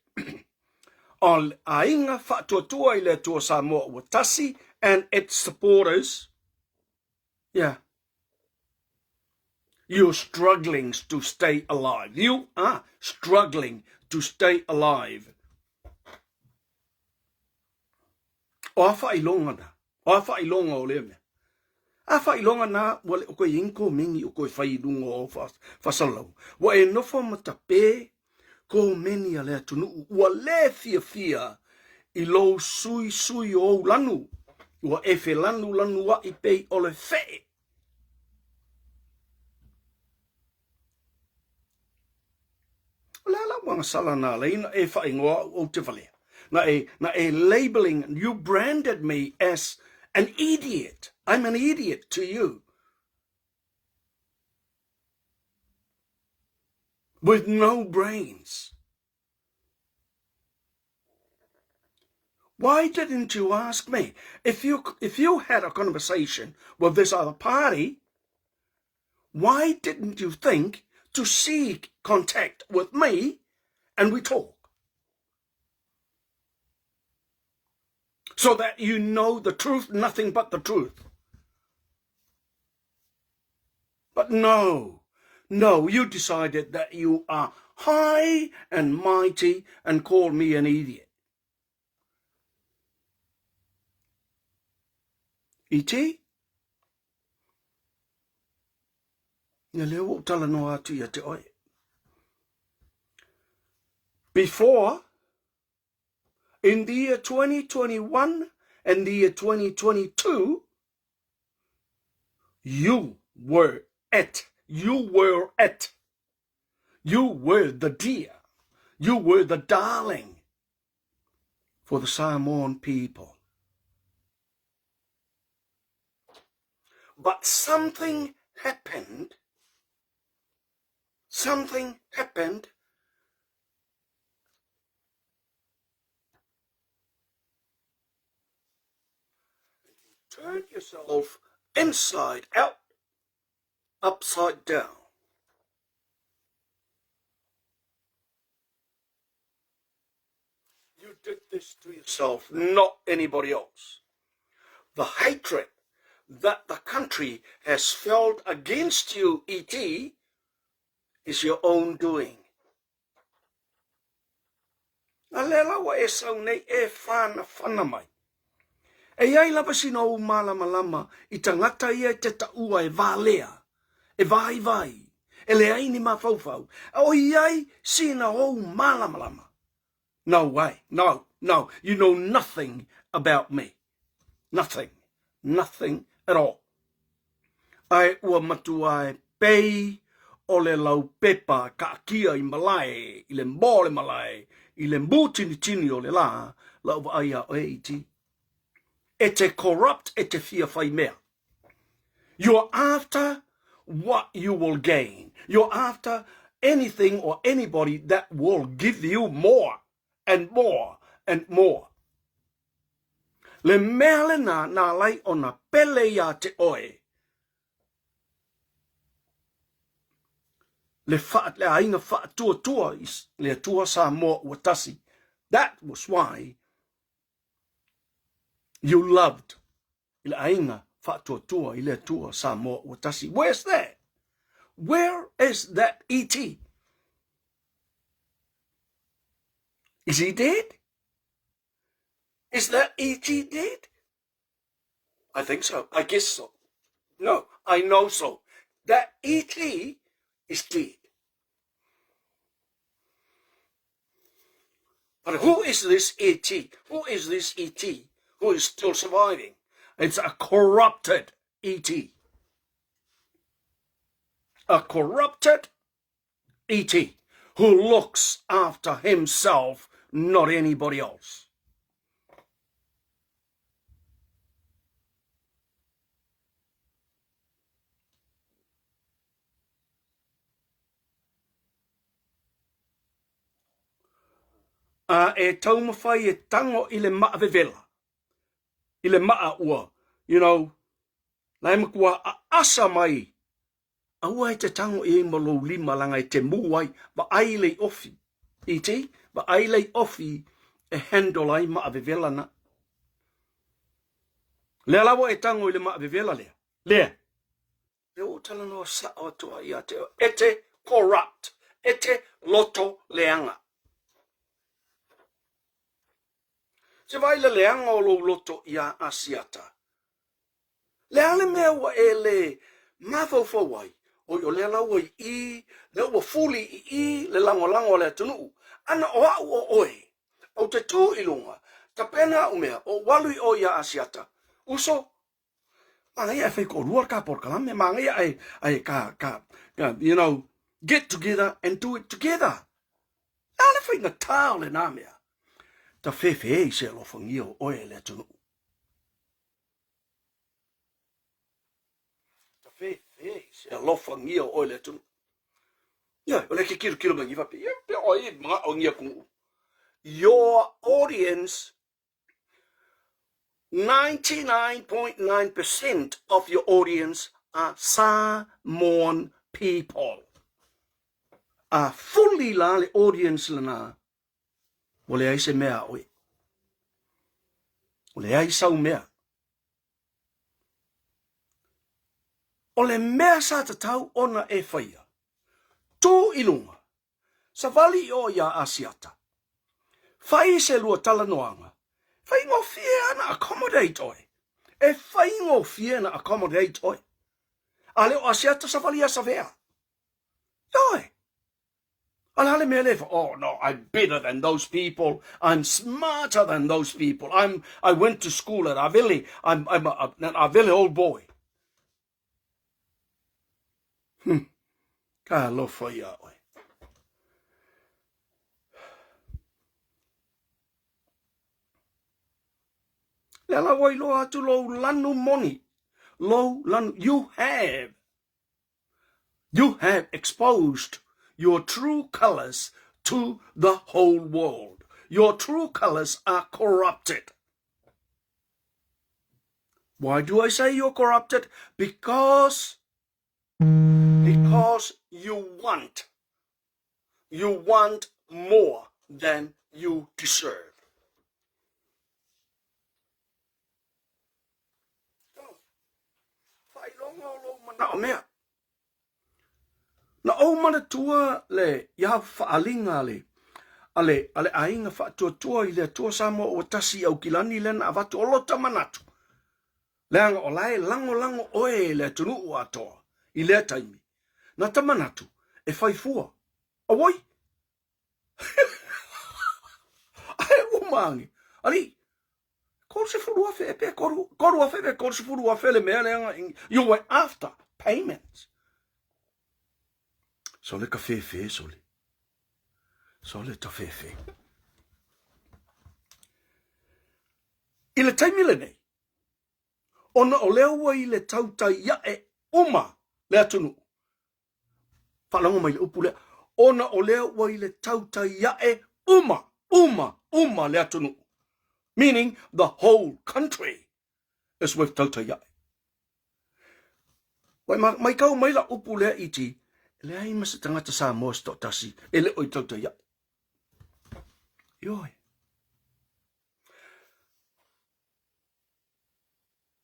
on Aiga Faatuatua i le Atua Samoa Ua Tasi and its supporters, yeah, you're struggling to stay alive. You are struggling to stay alive. O a faailoga na? O a faailoga o lea mea? A faailoga na ua le o koe i ai ni komeni o koe fai i luga o faasalalau. Ua e nofo ma tape komeni a le atunuu ua le fiafia i lou suisui o ou lanu. Ua e felanulanuaʻi pei o le feʻe. O le a la ua agasala na ala ai na e faaigoa au ou te valea? Na e, na e labeling, you branded me as an idiot. I'm an idiot to you. With no brains. Why didn't you ask me? If you, if you had a conversation with this other party, why didn't you think to seek contact with me and we talk? So that you know the truth, nothing but the truth. But no, no, you decided that you are high and mighty and call me an idiot. E.T.? Ia lea ua ou talanoa atu ia te oe. Before, in the year 2021 and the year 2022, you were it. You were it. You were the dear. You were the darling for the Samoan people. But something happened. Something happened Turn yourself inside out, upside down. You did this to yourself, not anybody else. The hatred that the country has felt against you, E.T., is your own doing. A lea la ua e sau nei e whanawhana mai. E i ai lava sina ou malamalama i tagata ia e te taua e valea, e vaivai, e leai ni mafaufau, a o i ai sina ou malamalama. No way, no, no, you know nothing about me. Nothing, nothing at all. Ae ua matua e pei o le laupepa kaakia i malae, i le mo le malae, i le mūtinitini o le lā, lau vaai iā oe E.T. E te corrupt e te fia whai mea. You're after what you will gain. You're after anything or anybody that will give you more and more and more. Le mea lena na alai ona pele iā te oe. Le, wha, le aiga whaatuatua i le Atua Samoa ua tasi. That was why you loved i le aiga whaatuatua i le Atua Samoa ua tasi. Where's that? Where is that E.T.? Is he dead? Is that E.T. dead? I think so. I guess so. No, I know so. That E.T. is dead. But who is this E.T.? Who is this E.T. who is still surviving? It's a corrupted E.T. A corrupted E.T. who looks after himself, not anybody else. A e taumafai e tango i le maa vevela, i le maa ua, you know, la e matua aasa mai Aua e te tango i ai ma lou lima leaga e te mū ai, vaai le ofi. ET, vaai lei ofi e handle ai maa vevela na. Lea la ua e tago i le maa vevela lea. Lea. Lea ua ou talanoa sao atu ai ia te oe, e te corrupt, e te loto leaga. Se vaai le leaga o lou loto iā Asiata. Le a le mea ua e le mafaufau ai, oi o lea la ua i i, lea ua fuli i i le lagolago a le atunuu, ana o au o oe, ou te tū i luga, tapena au mea, ou alu i o iā Asiata, uso, Manaia e fai toalua le ka polokalame, manaia e, e ka, ka, ka, you know, get together and do it together. A le faigata o lenā mea. Ta fefe i se alofagia o oe e le atunuu. Ta fefe i se alofagia o oe le atunuu. Ia, o le ke kilo kilo mai ngiva pe, ia, pe o e mga o ngia kungu. Your audience 99.9% of your audience are Samoan people. A fully la le audience lena, ua leai se mea a oe. Ua leai sau mea. O le mea sa tatau ona e faia, tū i luga, Savali i o iā Asiata. Fai se lua talanoaga. Faigofie ana accommodate oe. E faigofie na accommodate oe. A le o Asiata savali ia Savea. Ioe. A le a le mea lea e oh no, I'm better than those people. I'm smarter than those people. I'm, I went to school at Avele. I'm, I'm a, an Avele old boy. Hmm. Ka alofa iā oe. Lea la ua iloa atu lou lanu moni. Lou lanu. You have. You have exposed your true colors to the whole world. Your true colors are corrupted. Why do I say you're corrupted? Because because you want you want more than you deserve. Faailoga o lou manao mea. Na ou manatua le ia faaaliga a le, a le, a le aiga faatuatua i le Atua Samoa ua tasi i Aukilani lea na avatu o lota manatu. Leaga o la e lagolago oe e le atunuu atoa i lea taimi. Na ta manatu e fai fua. Auoi! Ae uma age. Alii, 30,000 e pe 3,000 pe 30,000 le mea lea you were after payments. Sole ka fefe sole. Sole ta fefe. I le taimi lenei, ona o lea ua i le tautai ae uma le atunuu, Faalogo mai le upu lea, ona o lea ua i le tautai ae uma, uma, uma le atunuu. Meaning the whole country is with tautai ae. Wai, ma, mai kau mai la upu lea iti, leai ma se tagata Samoa se toatasi e le o i tautai ae. Ioe.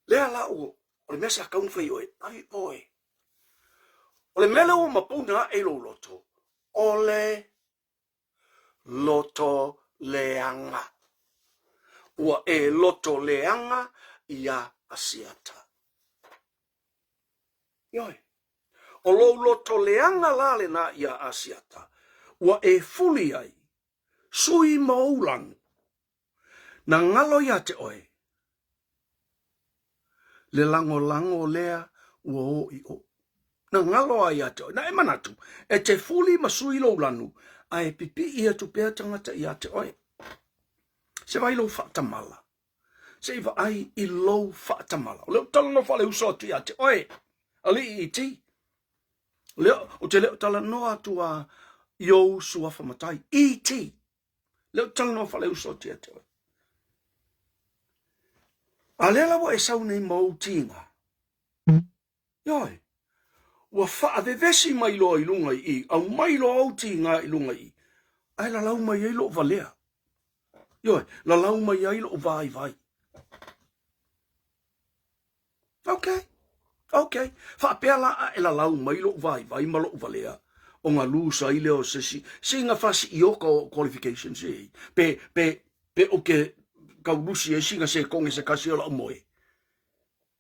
Lea la ua, o le mea sa tau na fai oe, ai oe. O le mea lea ua mapuna ae i lou loto, o le loto leaga. Ua e loto leaga iā Asiata. Ioe. O lou loto leaga la lenā iā Asiata, ua e fuli ai, sui ma ou lanu, Na ngalo iā te oe le lagolago lea ua o i o. Na ngalo a iā te oe. Na e manatu, e te fuli ma sui lou lanu, a e pipii atu pea tagata iā te oe. Se vaai lou faatamala. Se i vaai i lou faatamala. O lea ou talanoa faaleuso atu iā te oe, alii iti. Lea, ou te le o talanoa atu a i ou suafa matai. Iti. Lea ou te talanoa faaleuso atu ia te oe. A lea la ua e sau nei ma ou tiga. Ioe, ua faavevesi mai loa i luga i i, aumai loa ou tiga i luga i i. Ae lalau mai ai lou valea. Ioe, lalau mai ai lou vaivai. Ok, ok. Faapea la a e lalau mai lou vaivai ma lou valea, ona lose ai lea o se isi, sina fasiioka o qualifications e, pe, pe, pe ou te tau lusi ai sina sekone se tasi o lau moe.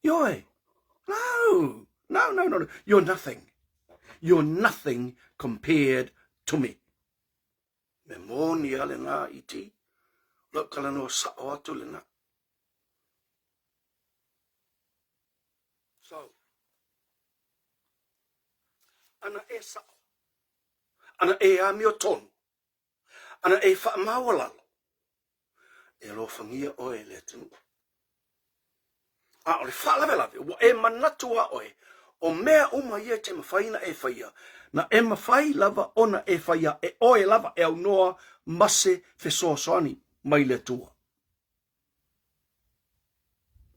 Ioe, no, no, no, no, no. You're nothing. You're nothing compared to me. Me moni a lena iti, lau talanoa sao atu lena. So, ana e sao, ana e amiotonu, ana e faamaualalo, e alofagia oe e le atunuu. A o le faalavelave, ua e manatu lava oe, o mea uma ia e te mafai na e faia, na e mafai lava ona e faia e oe lava e aunoa ma se fesoasoani mai le Atua.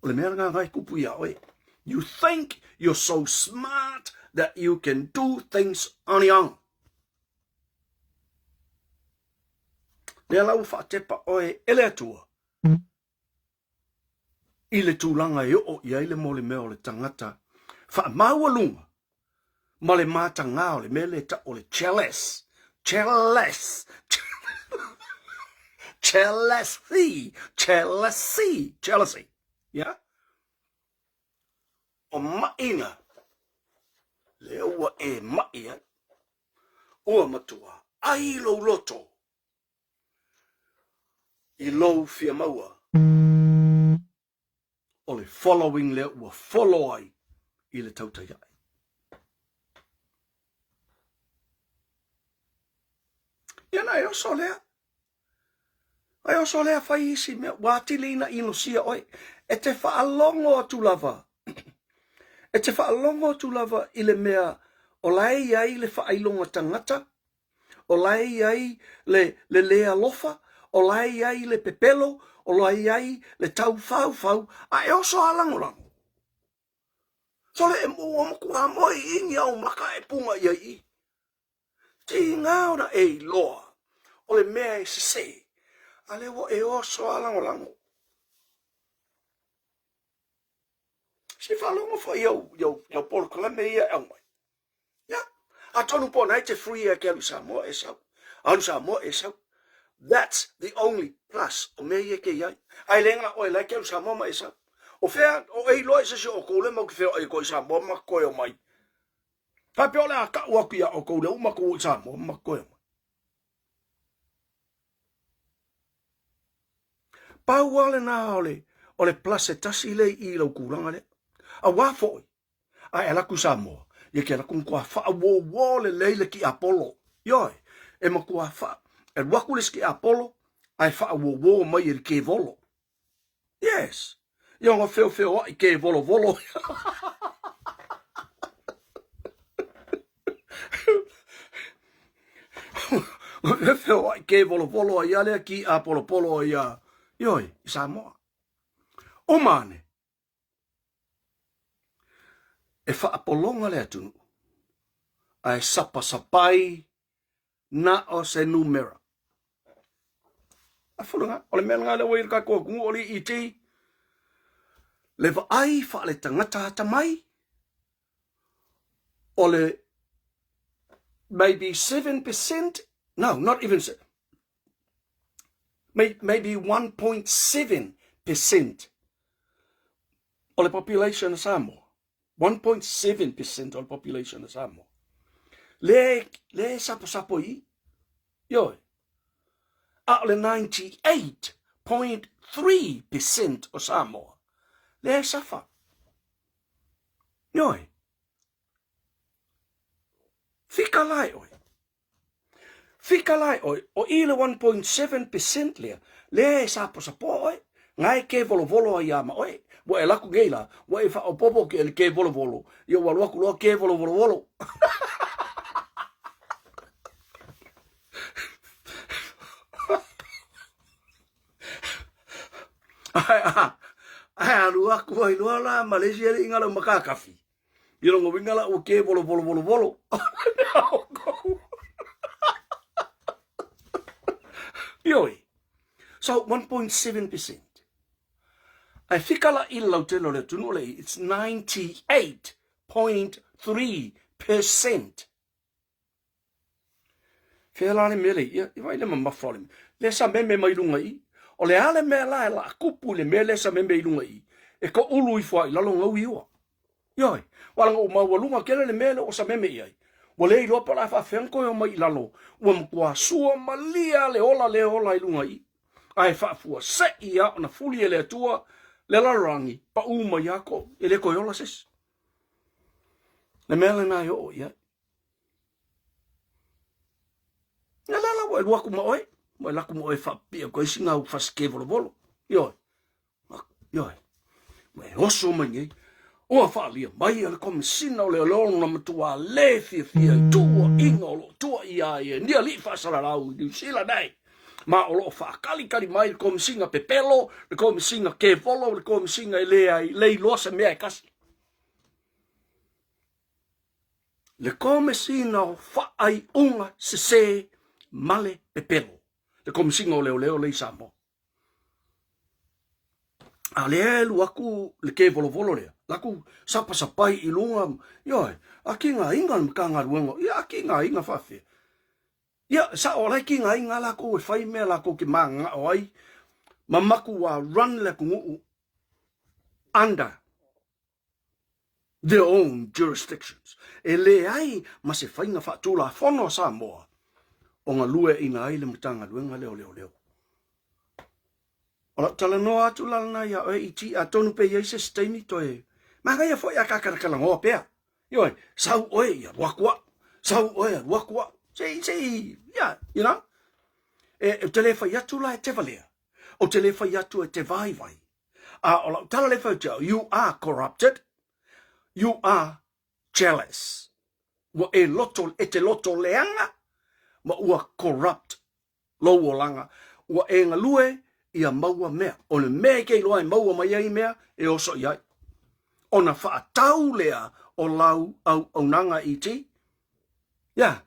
O le mea lena na e tupu iā oe. You think you're so smart that you can do things on your own. Lea la ua faatepa oe e le Atua i le tulaga e oo i ai le molimea o le tagata faamaualuga ma le matagā o le mea lea e tau o le jealous, jealous, jealousy, jealousy, jealousy, yeah? O maʻi na, lea ua e maʻi ai, ua matua ʻai lou loto i lou fia maua. O le following lea ua follow ai i le tautai aʻe. Ia na e oso lea. E oso lea fai isi mea, ua atili ina inosia oe. E te faalogo atu lava. E te faalogo atu lava i le mea o la e i ai le faailoga tagata, o la e i ai le, le lē alofa, o la e i ai le pepelo, o la e i ai le taufaufau, a e oso a lagolago. Sole e ua matua moe i ni au maka e punga i ai i. Tiga ona e iloa o le mea e sesē, a lea ua e oso a lagolago. Se faalogo foi i au, i au, i au polokalame ia e aumai. Ia, atonu po o na e te free e ke alu i Samoa e sau. Alu Samoa e sau. That's the only plus o mea ia ke i ai. Ai le nga oe la ke alu Samoa ma e sau. O fea, o e iloa i se si o kou le mau ki feo ai ko i Samoa ma koe o mai. Faapea o le a ka'u aku iā ʻoukou le uma kou i Samoa ma koe mai. Pau lava lena o le, o le plus e tasi lea i i lau kulaga lea. Auā foʻi, a e alu atu i Samoa, ia ke alu atu matua faauouo lelei le kiapolo. Ioe, e matua faa, e alu atu le isi kiapolo, ae faauouo mai e le kevolo. Yes. Ia ona feofeoaʻi ke volovolo. Feofeoaʻi ke volovolo ai a lea ki a polopolo ai a. Ioe, i Samoa. Uma ane. E faapologa le atunuu, ae sapasapai na o se numera. A fulu o le mea lena lea ua i le tatou atunuu o le ET. Le vaai faaletagata atamai, o le maybe 7%, no, not even, maybe 1.7% o le population o Samoa. 1.7% o le population o Samoa. Lea, lea e saposapo i, ioe. A o le 98.3% o Samoa, lea e safa. Ioe. Fika la e oe. Fika la e oe, o i le 1.7 percent lea, lea e saposapoa oe, nga e kevolovolo ai ia ma oe. Ua e alu atu nei la, ua e faaopoopo atu i le kevolovolo, ia ua alu atu loa kevolovolo. Ae alu atu ai loa la ma le isi alii na lau makakafi. I lona uiga la ua ke volo volo volo volo. So 1.7 percent. Ae fika la i le lautele o le atunuu le i, it's 98.3 percent. Fea la le mea le ia, i vai le mamafa o le mea. Le sa meme mai lunga i. O le a le mea la e la kupu i le mea le sa meme i lunga i. E ko ulu ifo ai lalo ngau i ua. Ioe, ua laga ua maualuga tele le mea lea ua sameme i ai. Ua le iloa pe o le a faafefea ona toe omai i lalo, ua matua sua malie lava le ola lea e ola ai luga i i. Ae faafuasei lava ona fuli e le Atua le lalolagi, pau mai lava ko, e le toe ola se isi. Le mea lena e oo i ai. Ia la la ua e alu atu ma oe, ua e alu atu ma oe e faapipii atu ai sina au fasike volovolo. Ioe. Ioe, ua e oso mai nei, ua faaalia mai e le Komesina o Leoleo lona matua le fiafia i tuuaiga o lo o tuuaia ai e ni alii faasalalau i Niu Sila nei, ma o lo o faakalitali mai le Komesina pepelo, le Komesina kevolo, le Komesina e leai, le iloa se mea e tasi. Le Komesina o Faaiuga Sese ma le Pepelo, le Komesina o Leoleo lea i Samoa. A lea e alu aku le kevolovolo lea, laku sapasapai i luga, ioe, a kigaina le Matagaluega, ia a kigaina faafefea. Ia, sao o la e kigaina lakou e fai mea lakou te mananao ai, ma matua run le atunuu under their own jurisdictions. E leai ma se faiga faatulafono a Samoa o galueaiina ai le Matagaluega lea o Leoleo. O lau talanoa atu la lena iā oe ET, atonu pe i ai se isi taimi toe manaia foi a ta talatalanoa pea. Ioe, sau oe ia alu atu au, sau oe alu atu au. Se i, se i, yeah, you know. E, ou te le fai atu la e te valea, ou te le fai atu e te vaivai, A o lau tala le fai atu, you are corrupted, you are jealous. Ua e loto, e te loto leaga, ma ua corrupt lou olaga. Ua e galue ia maua mea. O le mea e te iloa e maua mai ai mea, e oso i ai. Ona faatau lea o lau auaunaga ET. Yeah,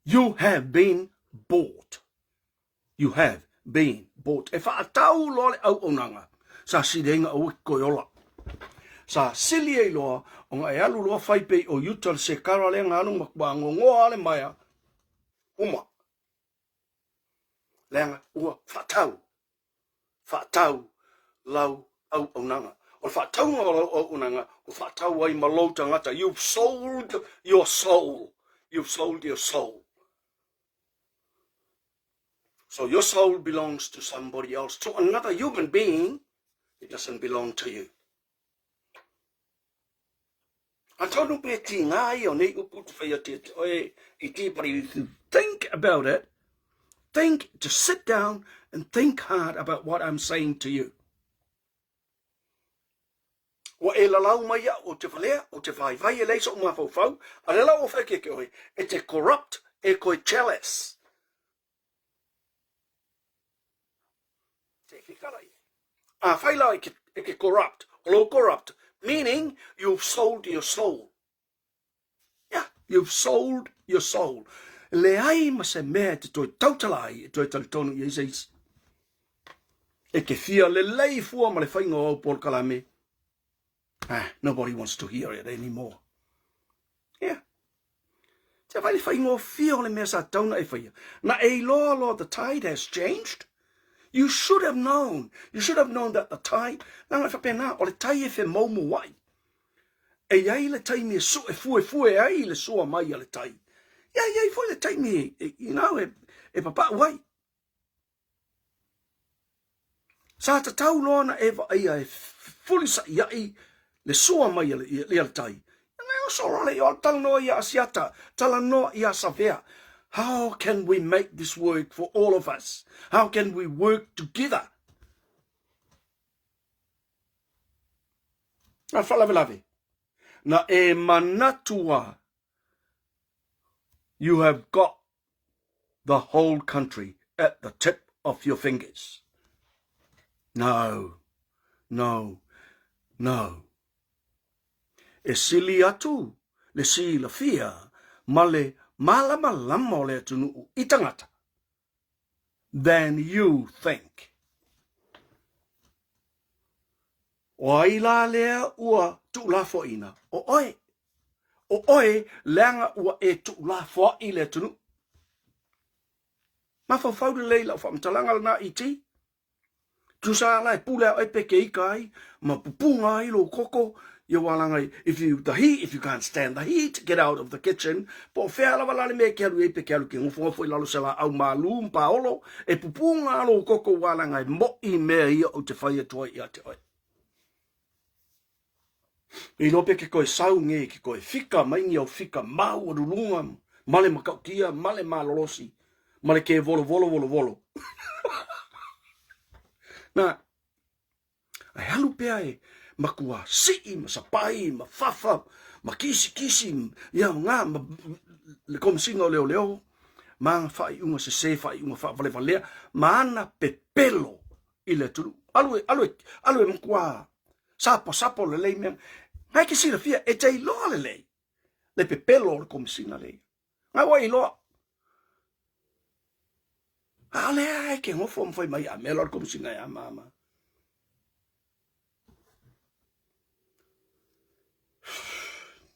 you have been bought. You have been bought. E faatau loa le auaunaga, sa sili ai na aua e te toe ola. Sa sili ai loa ona e alu loa fai pei o Utah le sekara lea na alu matua gogoa le maea, uma. Leaga ua faatau, faatau lau auaunaga. O le faatauga o lau auaunaga, ua faatau ai ma lou tagata. You've sold your soul. You've sold your soul. So your soul belongs to somebody else, to another human being. It doesn't belong to you. Atonu pe ti ngā ia o nei upu te whai atu te oe i ti, but if you think about it, think, just sit down and think hard about what I'm saying to you. Ua e lalau mai iaʻu, ou te valea, ou te vaivai e leai soʻu mafaufau, a lea la ua whai ke ke oe, e te corrupt, e koe jealous. Te whikara i. A whai la e ke, e ke corrupt, o lou corrupt, meaning you've sold your soul. Yeah, you've sold your soul. Leai ma se mea e te toe tautala ai, e toe talitonu i ai se isi. E ke fia lelei fua ma le whainga o au polokalame. Ah, nobody wants to hear it anymore. Yeah. Te whai le whaingofie o le mea sa tauna e whaia. Na e iloa loa the tide has changed. You should have known. You should have known that the tide, leaga e faapena, o le tai e whemoumu ai. E i ai le taimi e sue fuefue ai le sua mai a le tai. Ia i ai foi le taimi e, you know, e, e papau ai. Sa tatau loa na e vaaia e fefulisaiai le sua mai a le, ia le tai. Ia oso loa le i o talanoa ia Asiata, talanoa ia Savea. How can we make this work for all of us? How can we work together? A faalavelave, na e manatu a you have got the whole country at the tip of your fingers. No, no, no. E sili atu le silafia ma le malamalama o le atunuu i tagata than you think. O ai la lea ua tuulafoaiina? O oe. O oe leaga ua e tuulafoai le atunuu. Mafaufau lelei i lau faamatalaga lena ET. Tusa la e pule a oe pe ke ika ai ma pupuga ai lou koko, ia ua laga if you the heat, if you can't stand the heat, get out of the kitchen. Po o fea lava la le mea e ke alu i ai pe ke alu ke ngofongofo i lalo se laau malū ma paolo, e pupuga lou koko ua laga e moʻi mea ia ou te fai atu ai ia te oe. E iloa pe ke koe sau nge ke koe fika mai ni au fika maualuluga ma le matautia ma le malolosi ma le ke volovolo volovolo. Na, ae alu pea e matua sii ma sapai ma fafa ma kisikisi ia nga ma le Komesina o Leoleo ma ana faaiuga sese, faaiuga faavalevalea ma ana pepelo i le atunuu. Alu e, alu e, alu e matua saposapo lelei mea. Ngai ke silafia, e te iloa lelei le pepelo o le Komesina lea. Ngai ua iloa. A o lea e ke ngofo ma fai mai a mea loa le Komesina e ama ama.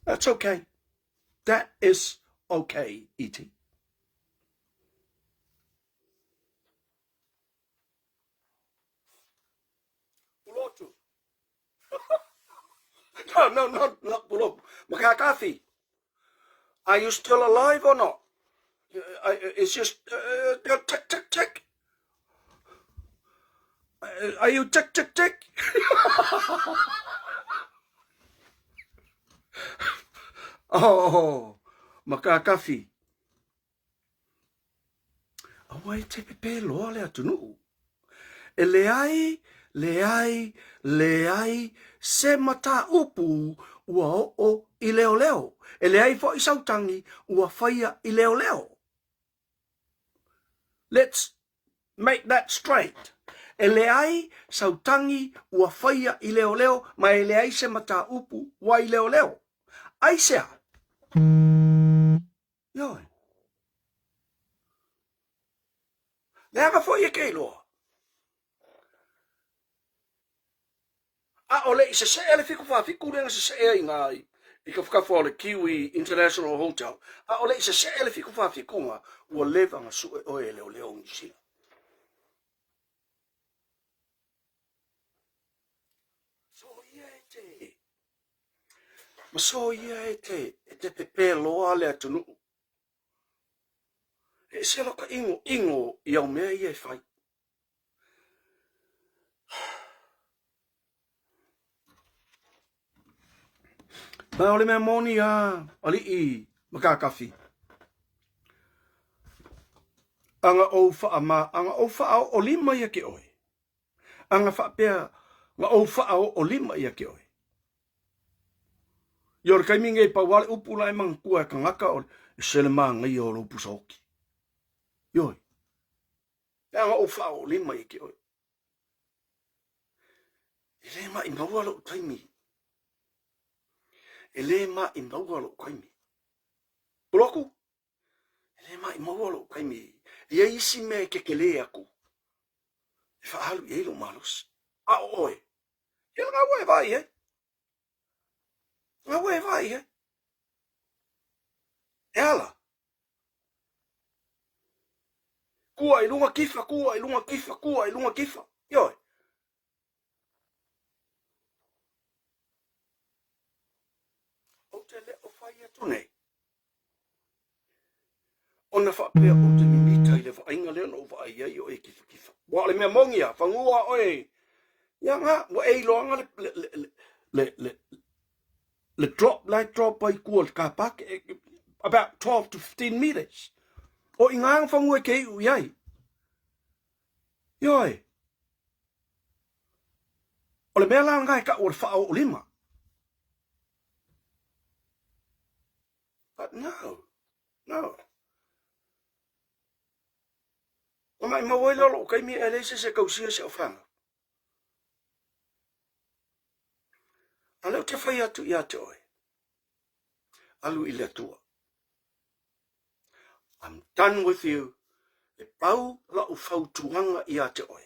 That's okay. That is okay, E.T. Pulotu. No, no, no, not Pulotu. Makakafi. Are you still alive or not? It's just uh, tick, tick, tick. Are you tick, tick, tick? oh, Makakafi. Aua e te pepē loa le atunuu. E leai, leai, leai se mataupu ua oo i leoleo. E leai foi sau tagi ua faia i leoleo. Let's make that straight. E leai sau tagi ua faia i leoleo ma e leai se mataupu ua i leoleo. Aisea? Ioe. Leaga foi e ke iloa. A o le i seseʻe le 747 lea na seseʻe ai iga i kafakafa o le Kiwi International Hotel, a o le i seseʻe le 747 ga, ua leva na sue oe e leoleo o Niu Sila. Soia e te Ma soia e te, e te pepē loa le atunuu. E ese lou ka ʻinoʻino i au mea ia e fai. Ma o le mea moni a aliʻi Makakafi. Aga ou whaama, aga ou whaao lima ia ke oe. Aga faapea na ou faaoo lima ia ke oe. Ia o le taimi nei pau lava le upu la e manatua e kanaka o le ese le manaia o lou pusa oki. Ioe. Leaga ou faaoo lima ia ke oe. E le maʻimaua loʻu taimi. E le maʻimaua loʻu taimi. Puloku, E le maʻimaua loʻu taimi. E i ai isi mea e kekelē aku e faaalu i ai lou malosi. A ʻo ʻoe, ia lena ua e vaai i ai. Lena ua e vaai i ai. E ala. Kua i luga kifa, kua i luga kifa, kua i luga kifa. Ioe. Ou te le o fai atu nei. Ona faapea ou te mimita i le vaaiga lea na ou vaai ai o e kifakifa. Ua o le mea moni a, fagua oe. Ia nga, ua e iloaga le, le, le, le, le, le drop la e drop ai kua le car park, about 12 to 15 meters. O i ngā fagua e ke iu i ai. Ioe. O le mea la lena e kau o le faaoolima. But no, no. Ua maʻimau ai lea o loʻu taimi ae leai se isi e tausia si au fanau. A lea ou te fai atu ia te oe, alu i le Atua. I'm done with you. E pau lau fautuaga ia te oe.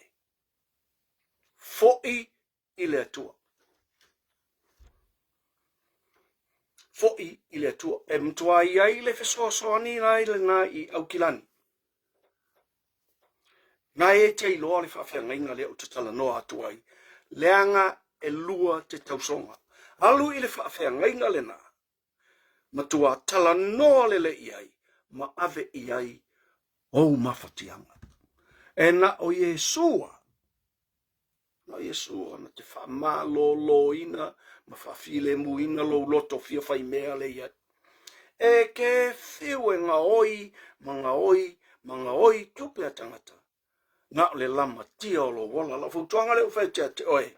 Foi i le Atua. Foʻi i le Atua. E matua i ai le fesoasoani ai lena i Aukilani. Na e te iloa le faafeagaiga lea ou te talanoa atu ai, leaga e lua te tausoga. Alu i le faafeagaiga lena, matua talanoa lelei i ai ma ave i ai ou mafatiaga. E na o Iesu a, na o Iesu na te faamaloloina ma faafilemuina lou loto fia faimea le i ai. E ke fiu e gaoi ma gaoi ma gaoi tupe a tagata, na o le lamatia o lou ola. Lau fautuaga lea ua fai atu ia te oe,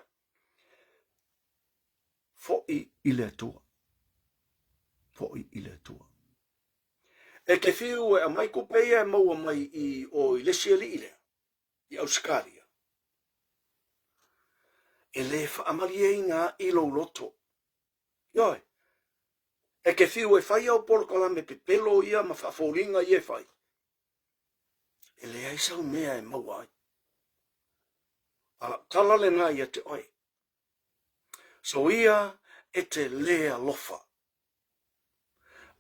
foʻi i le Atua. Foʻi i le Atua. E te fiu e aumai tupe ia e maua mai i o i le isi alii lea, i Ausetalia. E le faamalieina i lou loto. Ioe. E te fiu e fai au polokalame pepelo ia ma faafoliga ia e fai. E leai sau mea e maua ai. A lau tala lena ia te oe. So ia e te lē alofa.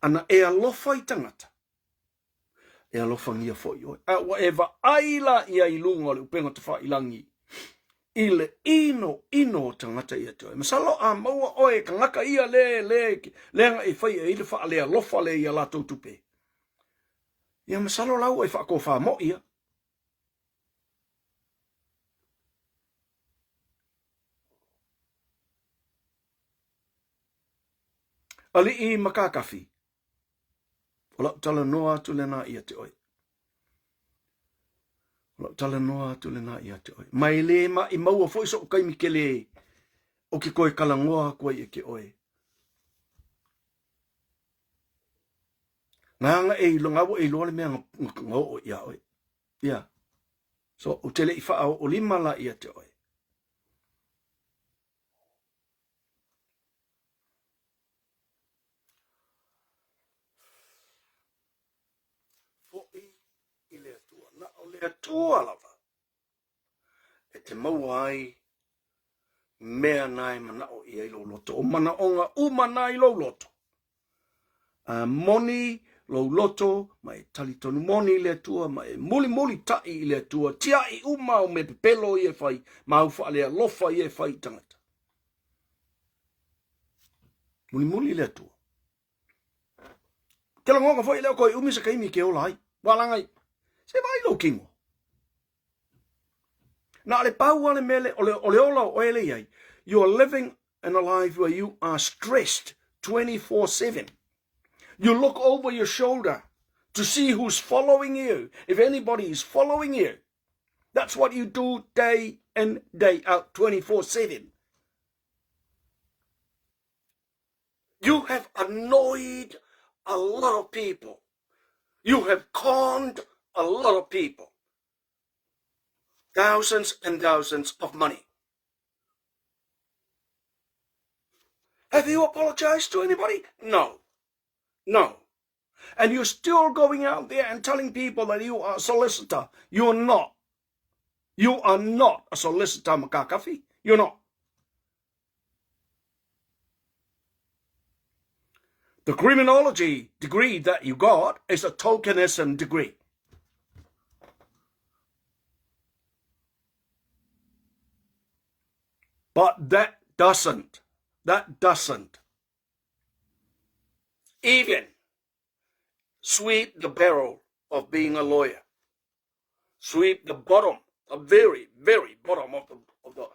Ana e alofa i tagata, e alofangia foi oe. A ua e vaai la ia i luga o le upega tafailagi i le ino ino o tagata ia te oe. Masalo a maua oe e tagata ia le, le, leaga e fai ai le faalealofa le ia latou tupe. Ia masalo la ua e faatofa moi ia. Alii ma Kakafi, o lau talanoa atu lena ia te oe. O lau talanoa atu lena ia te oe. Ma e le maʻimau foi soʻu taimi tele o ke toe talanoa atu ai ia te oe. Nāna e iloa, ua e iloa le mea na oo iā oe. Ia. So, ou te le i faaoo lima la ia te oe. Foʻi i le Atua. Na o le Atua lava e te maua ai mea na e manaʻo i ai lou loto. O manaʻoga uma na i lou loto. A moni lou loto, ma e talitonu moni i le Atua, ma e mulimulitaʻi i le Atua, tiaʻi uma au mea pepelo ia e fai, ma au faalealofa ia e fai i tagata. Mulimuli i le Atua. Te lagona foi lea o koe umi se kaimi ke ola ai. Ua langa i, se vaai lou kino. Na o le pau a le mele, o le, o le ola o oe le iai. You are living in a life where you are stressed 24-7. You look over your shoulder to see who's following you, if anybody is following you. That's what you do day in, day out, 24-7. You have annoyed a lot of people. You have conned a lot of people. Thousands and thousands of money. Have you apologized to anybody? No. No. And you're still going out there and telling people that you are a solicitor. You're not. You are not a solicitor, Makakafi. You're not. The criminology degree that you got is a tokenism degree. But that doesn't, that doesn't even sweep the barrel of being a lawyer. Sweep the bottom, the very, very bottom of the, of the,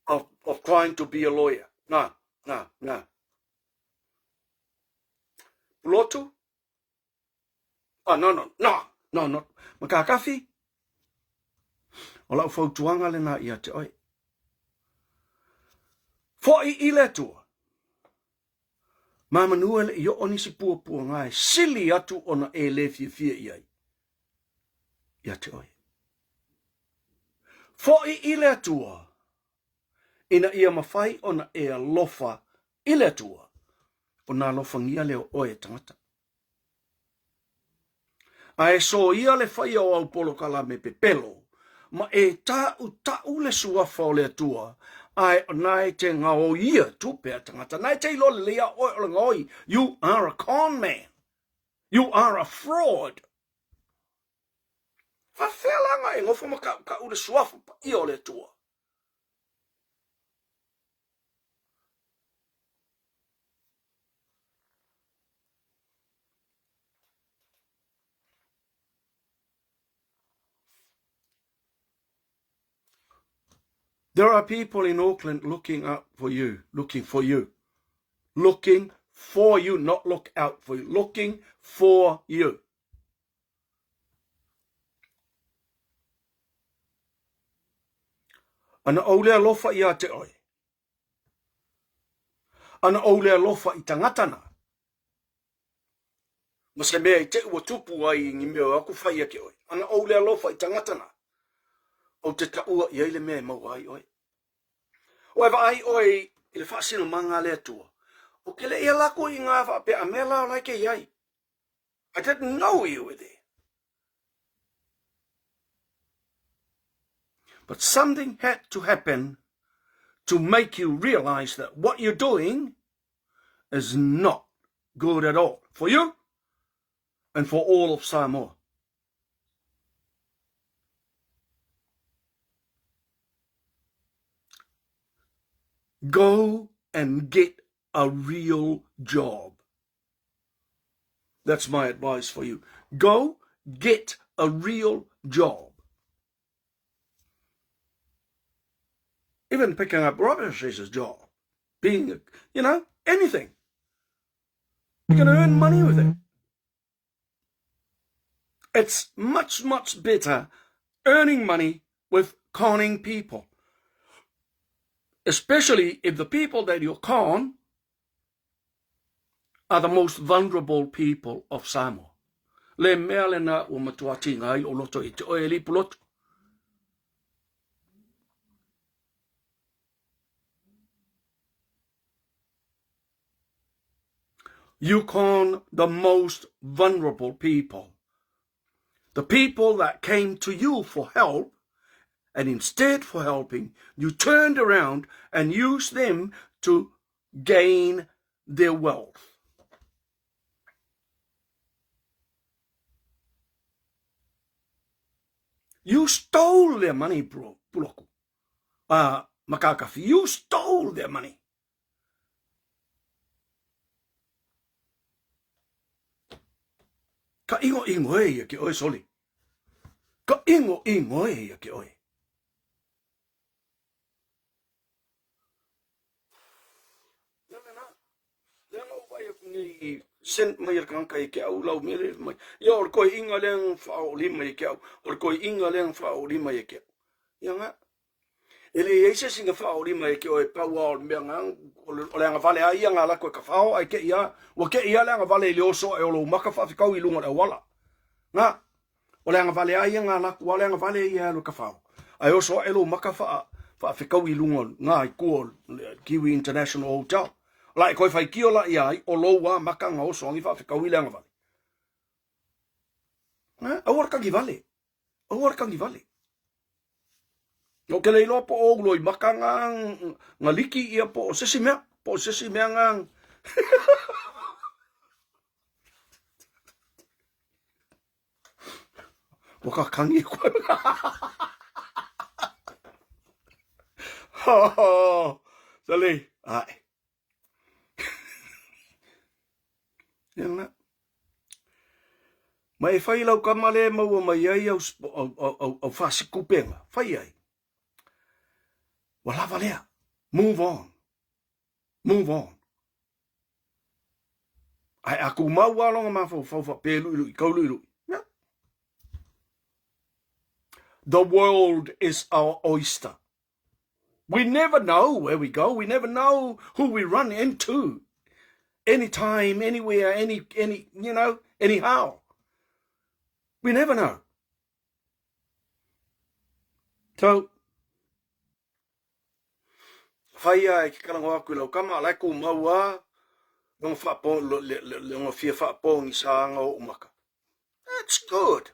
of, of trying to be a lawyer. No, no, no. Pulotu? Oh, no, no, no, no, no. Makakafi? O lau fautuaga lena ia te oe. Foʻi i le Atua. Mamanua e le i oo nisi puapuaga e sili atu ona e lē fiafia i ai ia te oe. Foʻi i le Atua ina ia mafai ona e alofa i le Atua ona alofagia lea o oe e tagata. A e soia le faia o au polokalame pepelo ma e taʻutaʻu le suafa o le Atua, ae o na e te gaoia tupe a tagata. Na e te iloa lelei a oe o le gaoi. You are a con man. You are a fraud. Faafefea la na e nofo ma kaʻukaʻu le suafa paia o le Atua? There are people in Auckland looking up for you, looking for you, looking for you, not look out for you, looking for you. Ana ou le alofa ia te oe. Ana ou le alofa i tangata na. Ma se mea i te ua tupu ai i ni mea o aku whai ake oe. Ana ou le alofa i tangata na. Ou te taua i ai le mea e maua ai oe. O e vaai oe i le faasinomaga a le Atua. O ke le ia lako i ngā whaapea a mea la o lai ke iai. I didn't know you were there. But something had to happen to make you realize that what you're doing is not good at all for you and for all of Samoa. Go and get a real job. That's my advice for you. Go get a real job. Even picking up rubbish is a job. Being, a, you know, anything. You can earn money with it. It's much, much better earning money with conning people. Especially if the people that you con are the most vulnerable people of Samoa. Le mea lena ua matua tiga ai o loto i te oe e lipu loto. You con the most vulnerable people. The people that came to you for help, and instead for helping, you turned around and used them to gain their wealth. You stole their money, bro, Puloku. Uh, Makakafi. You stole their money. Ka ingo ingo e ia ke oe, soli. Ka ingo ingo e ia ke oe. Send mai le kanaka i ke au lau mele mai. Ia o le koe inga lea nga whao lima i ke au. O le koe inga lea nga whao lima i ke au. Ia nga. E le iai se isi nga whao lima i ke oe pau a o le mea nga o le agavale a ia nga lako e ka whao ai ke ia. Ua ke ia le agavale i le oso e o lou maka whaawhikau i lunga o le auala. Nga. O le agavale a ia ngā laku, a o le agavale ia alu e ka whao. Ae oso aʻe lou maka wha, whaafekau i lunga ngā i kua o le Kiwi International Hotel. La e koe whaikio la ia ai, o lou a maka ngā oso angi whaafekau i le agavale. Nga, aua le kagivale. Aua le kagivale. O ke le iloa po o ulo i maka ngā, ngā liki ia po o sesi mea, po o sesi mea ngā. Ua kakangi koe. Sali, ae. Ia na. Ma e whai lau kama le maua mai ai au, au, au, au, au whasikupenga. Whai ai. Ua lava lea. Move on. Move on. Ae a kumau a longa mafaufau faapea luʻiluʻi kau luʻiluʻi. Yeah. The world is our oyster. We never know where we go. We never know who we run into. Anytime, anywhere, any, any, you know, anyhow. We never know. So, Whai ia e ke karango aku i lau kama, a lae kou mau a, longa whaapo, longa fia whaapongi saanga o umaka. That's good.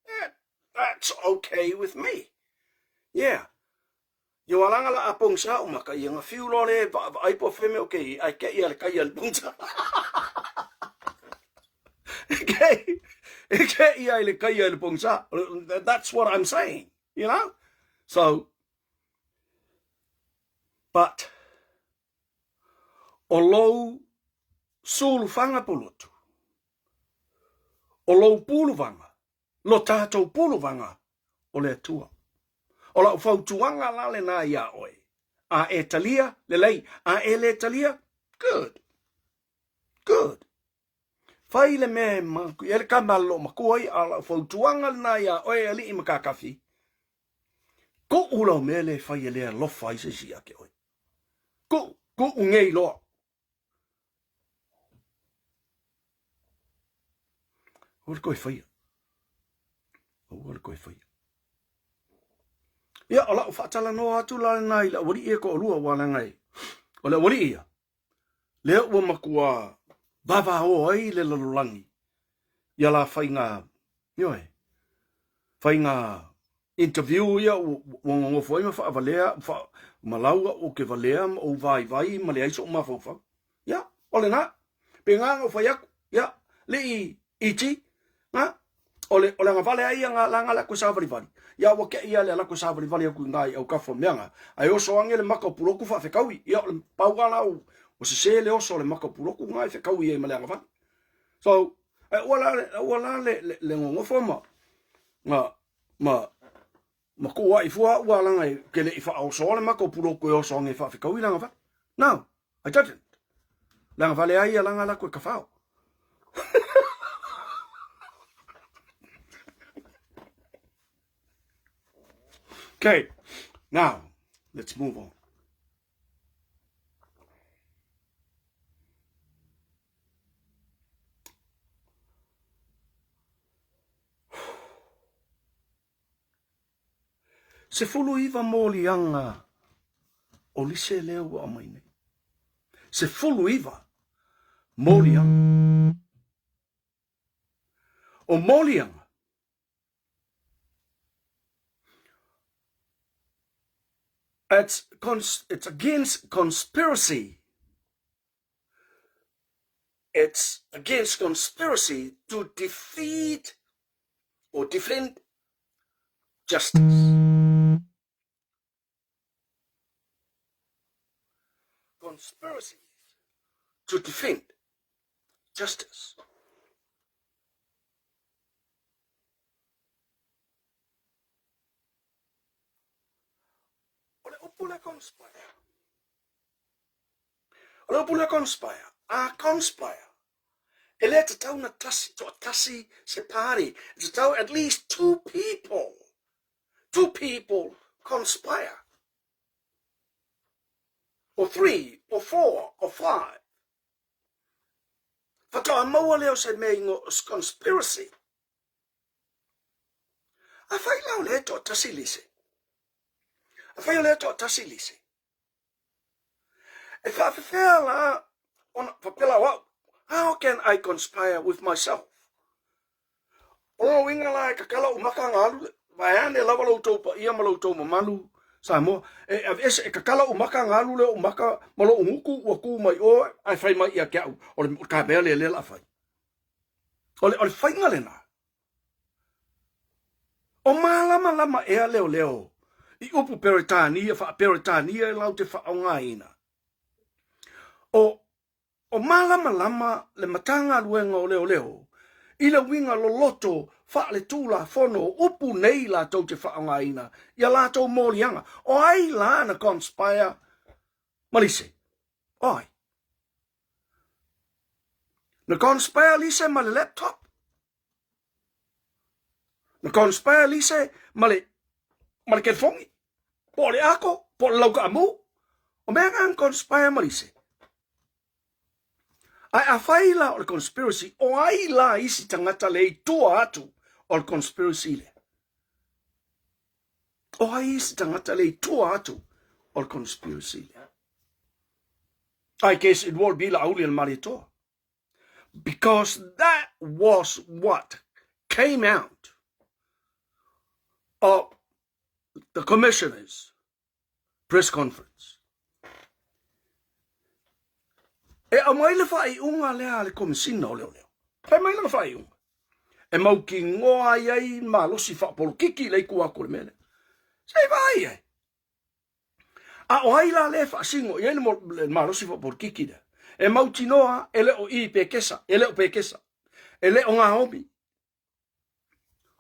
That, that's okay with me. Yeah. Ia ua laga la a pogisa ou maka, ia na fiu loa le vaavaai po o fea mea o ke i, ae keʻi a le kai a le pogisa. E keʻi, e keʻi a i le kai a i le pogisa. That's what I'm saying, you know? So, but, o lou sulufaga polotu, o lou puluvaga, lo tatou puluvaga o le Atua. O lau fautuaga la lena iā oe, a e talia, lelei, a e le talia, good, good. Fai le mea e manatu i ai le kama a le loomatua ia, a o lau fautuaga lena iā oe e alii ma kakafi, Tuu lau mea lea e fai e le alofa ai se isi ia te oe. Tuu, tuu nei loa. Aua le toe faia. Aua le toe faia. Ia, o lau faatalanoa atu la lena i le aualii e toalua, ua leaga e, o le aualii ia, lea ua matua vavao ai le lalolagi ia la faiga, ioe, faiga interview ia ua nonofo ai ma faavalea, fa, ma lau au ou te valea ma ou vaivai ma leai so'u mafaufau. Ia, o lena. Pe na na ou fai atu, ia, lii iti, na, o le, o le agavale a ia na laga le aku e savalivali. Ia, ua keʻi a le alaku e savalivali aku i na i autafa o mea na, ae oso ane le maka o Puloku faafetaui. Ia, o le pau a la o, o sese le oso o le maka o Puloku na e fetaui ai ma le agavale. So, ae ua la, ua la le, le, le nonofo ma, ma, ma, ma kuuaʻi fua aʻu a laga e ke leʻi faaosoa le maka o Puloku e oso ane e faafetaui le agavale. No, I didn't. Le agavale a ia laga laku e kafao. Okay, now let's move on. 19 moliaga o lise lea ua aumai nei. 19 moliaga. O moliaga, it's, cons it's against conspiracy. It's against conspiracy to defeat or defend justice. Conspiracies to defend justice. O le upu le conspire. O le upu le conspire. A conspire. E le tatau na tasi, toatasi se party. E tatau at least two people. Two people conspire. Or three, or four, or five. Whatoa maua lea o se mea ingoa o conspiracy. A whai lau le toatasi lise. A whai o le toatasi lise. E faafefea la ona faapea o au, how can I conspire with myself? O lona uiga la e kakala ou maka aga alu, vaeane lava lo outou paia ma lo outou mamalu Samoa, e aveese, e kakala ou maka aga alu lea o ou maka ma lou gutu ua tu mai o ae fai mai ia te au, o le ka mea lea lea la fai. O le, o le faiga lena. O malamalama ea leoleo i upu Peretania, faa-Peretania e lau te faaaogaina. O, o malamalama le Matagaluega o Leoleo i le uiga loloto faaletulafono o upu nei latou te faaaogaina i a latou moliaga. O ai la na conspire ma Lise? O ai? Na conspire Lise ma le laptop? Na conspire Lise ma le, ma le kelefogi, po o le ako, po o le laukaamu. O mea na na conspire ma Lise. Ae afai la o le conspiracy, o ai la isi tagata le i tua atu o le conspiracy lea? O ai isi tagata le i tua atu o le conspiracy lea? I guess it will be Laauli and Malietoa. Because that was what came out of the commissioners press conference. E aumai le faaiuga lea a le Komesina o Leoleo. Fai mai lana faaiuga. E mautinoa ai ai malosi faapolokiki le itu atu o le mea lea. Se i vaai ai. A o ai la lea e faasino i ai le malosi faapolokiki lea? E mautinoa e le o i Pekesa, e le o Pekesa, e le o Naomi.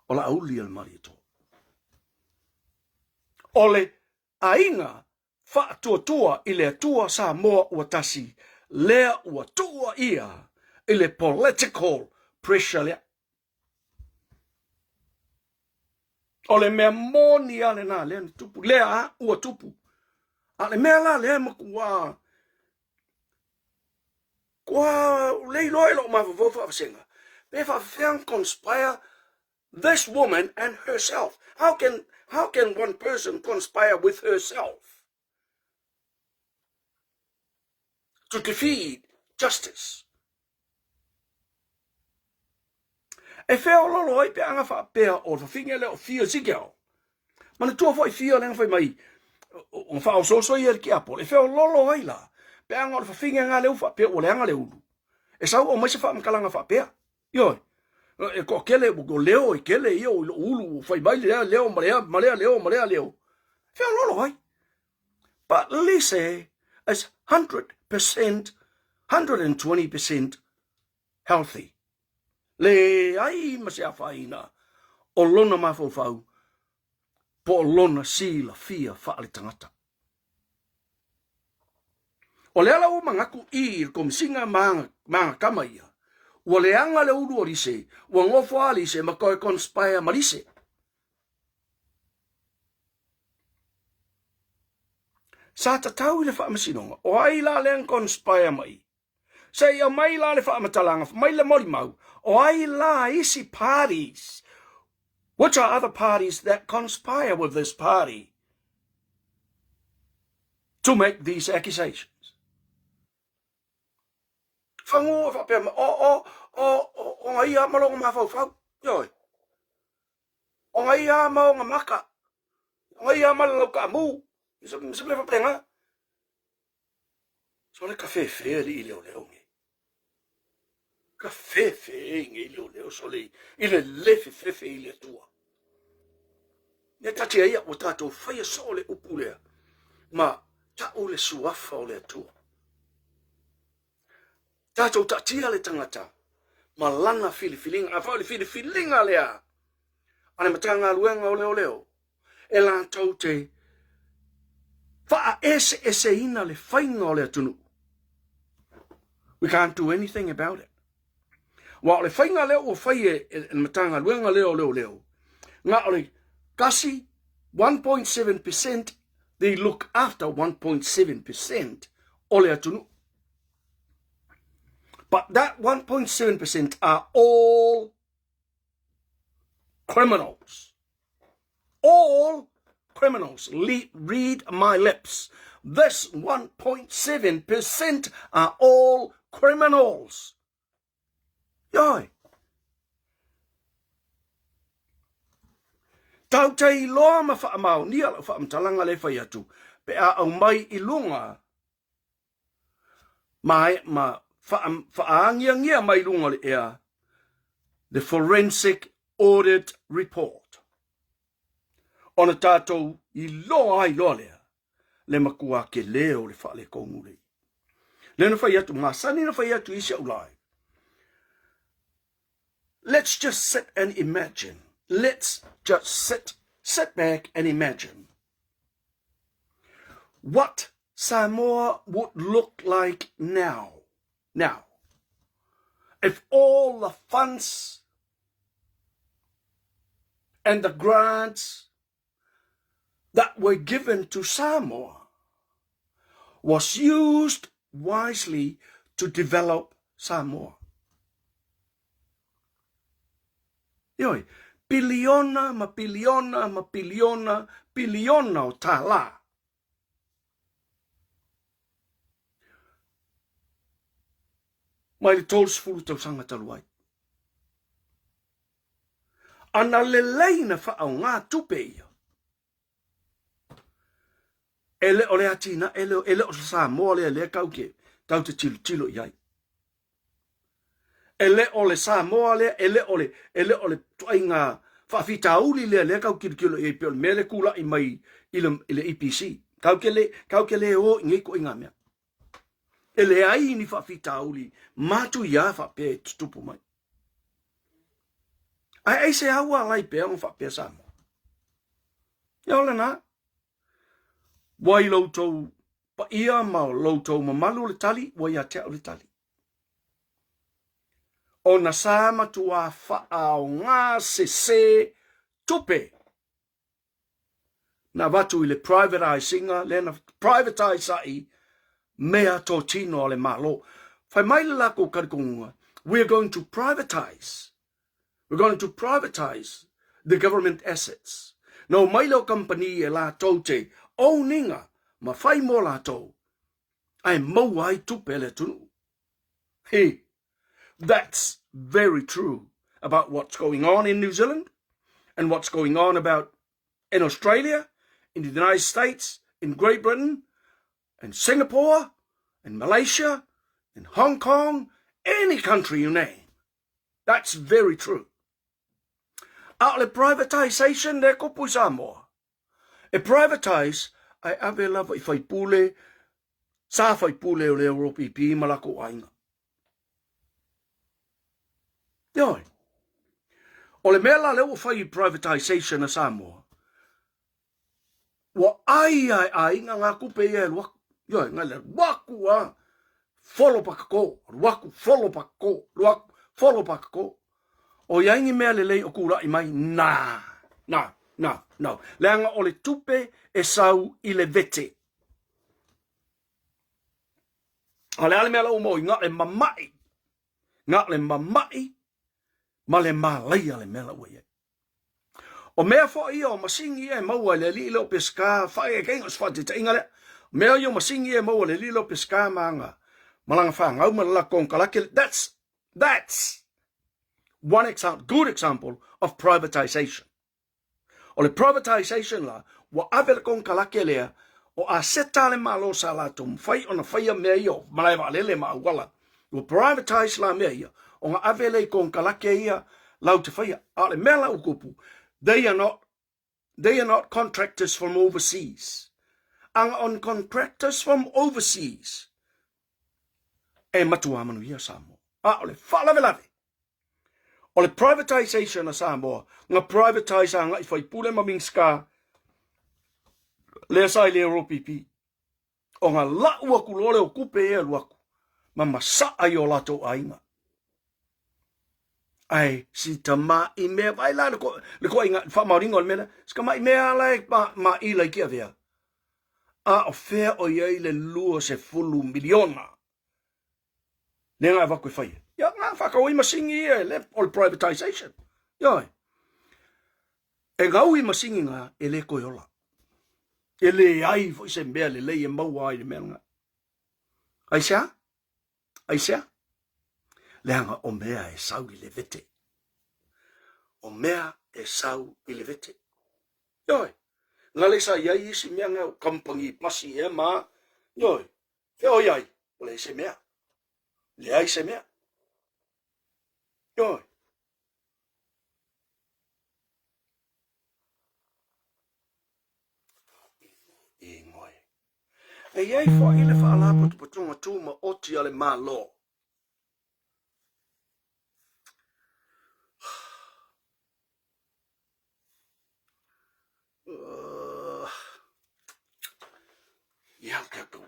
O Laauli a le Malietoa. O le aiga faatuatua i le Atua Samoa ua tasi, lea ua tuua ia i le political pressure lea. O le mea moni lava lena lea na tupu, lea a ua tupu. A o le mea la lea e matua kua le iloa i lou mafaufau faavasega, pe faafefea ona conspire this woman and herself. How can, how can one person conspire with herself to defeat justice? E feololo ai pe ana faapea o le fafine lea o Fia Zigel. Manatua foi Fia lea na fai mai, o faaosooso ia i le tiapolo. E feololo ai la, pe ana o le fafine na lea ua faapea ua leaga le ulu. E sau aumai se faamatalaga faapea. Ioe, e toatele, o leo e tele ia o i lou ulu, ua fai mai lea leo ma lea, ma lea leo ma lea leo. E feololo ai. But Lise is 100%, 120% healthy. Leai ma se afaina o lona mafaufau po o lona silafia faaletagata. O lea la ua manatu i le Komesina ma ana tama ia, ua leaga le ulu o Lise, ua nofo a Lise ma toe conspire ma Lise. Sa tatau i le faamasinoga, o ai la lea na conspire ma i? Se i aumai la le faamatalaga, mai le molimau, o ai la isi parties? Which are other parties that conspire with this party to make these accusations? Whango faapea ma o o o o o ngai a ma longa mafaufau. Ioe. O ngai a ma onga maka. O ngai a ma le lau kaamu. Se se mea faapena. Sole ka fefe alii leoleo nei. Ka fefe i nei leoleo sole i le le fefefe i le Atua. Ia tati ai ua tatou faia soo le upu lea ma ta'u le suafa o le Atua. Tatou taatia le tagata ma lana filifiliga. Afai o le filifiliga lea a le Matagaluega o Leoleo e latou te faaeseeseina le faiga o le atunuu. We can't do anything about it. Aua o le faiga lea ua fai e le Matagaluega lea o Leoleo, na o le kasi 1.7%, they look after 1.7% o le atunuu. But that 1.7% are all criminals. All criminals. Le read my lips. This 1.7% are all criminals. Ioe. Tau te iloa ma faamaonia lau faamatalaga le fai atu pe a aumai i luga ma, ma faaangiangia mai luga o le ea the forensic audit report ona tatou iloa ai loa lea le matua tele o le faaletonu lei. Lea na fai atu, masani na fai atu i si au live. Let's just sit and imagine. Let's just sit, sit back and imagine what Samoa would look like now. Now, if all the funds and the grants that were given to Samoa was used wisely to develop Samoa. Ioe, piliona ma piliona ma piliona, piliona o tālā. Mai le 30 tausaga talu ai. Ana lelei na faaaoga tupe ia. E le o le atinae lea, e le o se Samoa lea lea tau te, tau te tilotilo i ai. E le o le Samoa lea, e le o le, e le o le tuaiga faafitauli lea lea tau tilotilo i ai pei o le mea lea tulai mai i le, i le EPC. Tau te le, tau te le o i nei tuaiga mea. E leai ni faafitauli matuia faapea e tutupu mai. Ae aisea ua alai pea ona faapea Samoa? Ia o lena. Ua i lo outou paia ma lo outou mamalu le tali, ua ia te au le tali. Ona sa matuā faaaoga sese tupe na avatu i le privatise-ina lea na privatise ai mea totino a le Malo. Fai mai le lakou talitonuga, we are going to privatise, we're going to privatise the government assets. Na omai lea o kamupani e latou te owning-a ma fai mo latou, ae maua ai tupe a le atunuu. He, that's very true about what's going on in New Zealand and what's going on about in Australia, in the United States, in Great Britain, in Singapore, in Malaysia, in Hong Kong, any country you name. That's very true. A o le privatisation lea kupu i Samoa, e privatise ae ave lava i faipule, sa faipule o le OPP ma lakou aiga. Ioe. O le mea la lea ua fai i privatisation a Samoa, ua ai a e aiga ngā kupe ia e alu aku. Ioe, ngai le alu aku a, folo pakako, alu aku, folo pakako, alu aku, folo pakako. O i ai ni mea lelei o kula'i mai? Nā! Nā, nā, no. Leaga o le tupe e sau i le vete. A o le a le mea la ua maua i na o le mama'i, na o le mama'i ma le malaia le mea la ua i ai. O mea foi ia o masini ia e maua i le alii lea o Peseta, faaeaeaina o se faataitaiga lea. O mea ia o masini ia e maua i le alii lea o Peseta ma ana ma lana fanau ma le latou konekarate, that's, that's one example, good example of privatization. O le privatization la, ua ave le konekarate lea o aseta a le Malo sa latou mafai ona faia mea ia o malae vaalele ma auala. Ua privatize la mea ia, ona ave lea i konekarate ia lau te faia. A o le mea la ua tupu, they are not, they are not contractors from overseas. Aga on contractors from overseas, e matua manuia Samoa. A o le faalavelave, O le privatisation a Samoa, na privatise agai faipule ma Minisita lea sa i le OPP. Ona lau atu loa lea o tupe ia e alu atu ma masaa i o latou aiga. Ae si tama'i mea, vaai la le toaiga, le faamaoniga o le mea lea, si tama'i mea la e maila i Tiavea, a o fea o i ai le 20 miliona lea na avatu e fai ai. Ia, na faatau ai masini ia e le, o le privatization. Ioe. E gau i masini na e le toe ola. E leai foi se mea lelei e maua ai le mea lena. Aisea? Aisea? Leaga o mea e sau i le vete. O mea e sau i le vete. Ioe. Nga le sa i ai isi mea nga o company pasi ea ma. Ioe. Fea o i ai? Ua leai se mea. Leai se mea. Ioe. Ingoe. E i ai foi le Faalapotopotoga Tumaoti a le Malo. Ia o tatou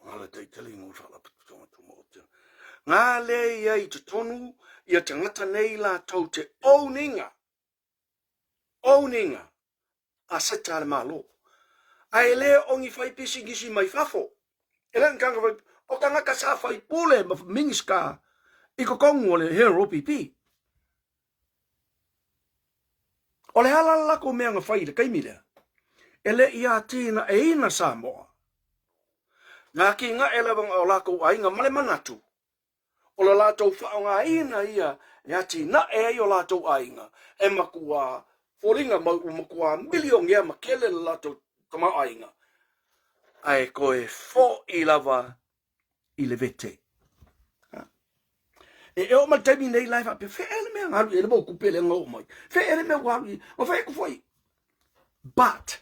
ala taitali mo Faalapotopotoga Tumaoti. Ngā le ia i totonu ia tagata nei latou te owning-a, owning-a aseta a le Malo. Ae le o ni fai pisinisi mai fafo. E le o ni tagata fai, o tagata sa faipule ma Minisita i totonu o le HROPP. O le ala le latou mea na fai i le taimi lea, e le i atinaeina Samoa. Na atinae lava na o latou aiga ma le manatu, o le latou faaaogaina ia e atinae ai o latou aiga, e matua foliga mai ua matua milionea ma tele le latou tamaoaiga. Ae toe fo'i lava i le vete. E e oo mai le taimi nei la e faapea, fea le mea na alu i ai le mau tupe lea na oo mai? Fea le mea ua alu i ai? Na fai atu foi. But,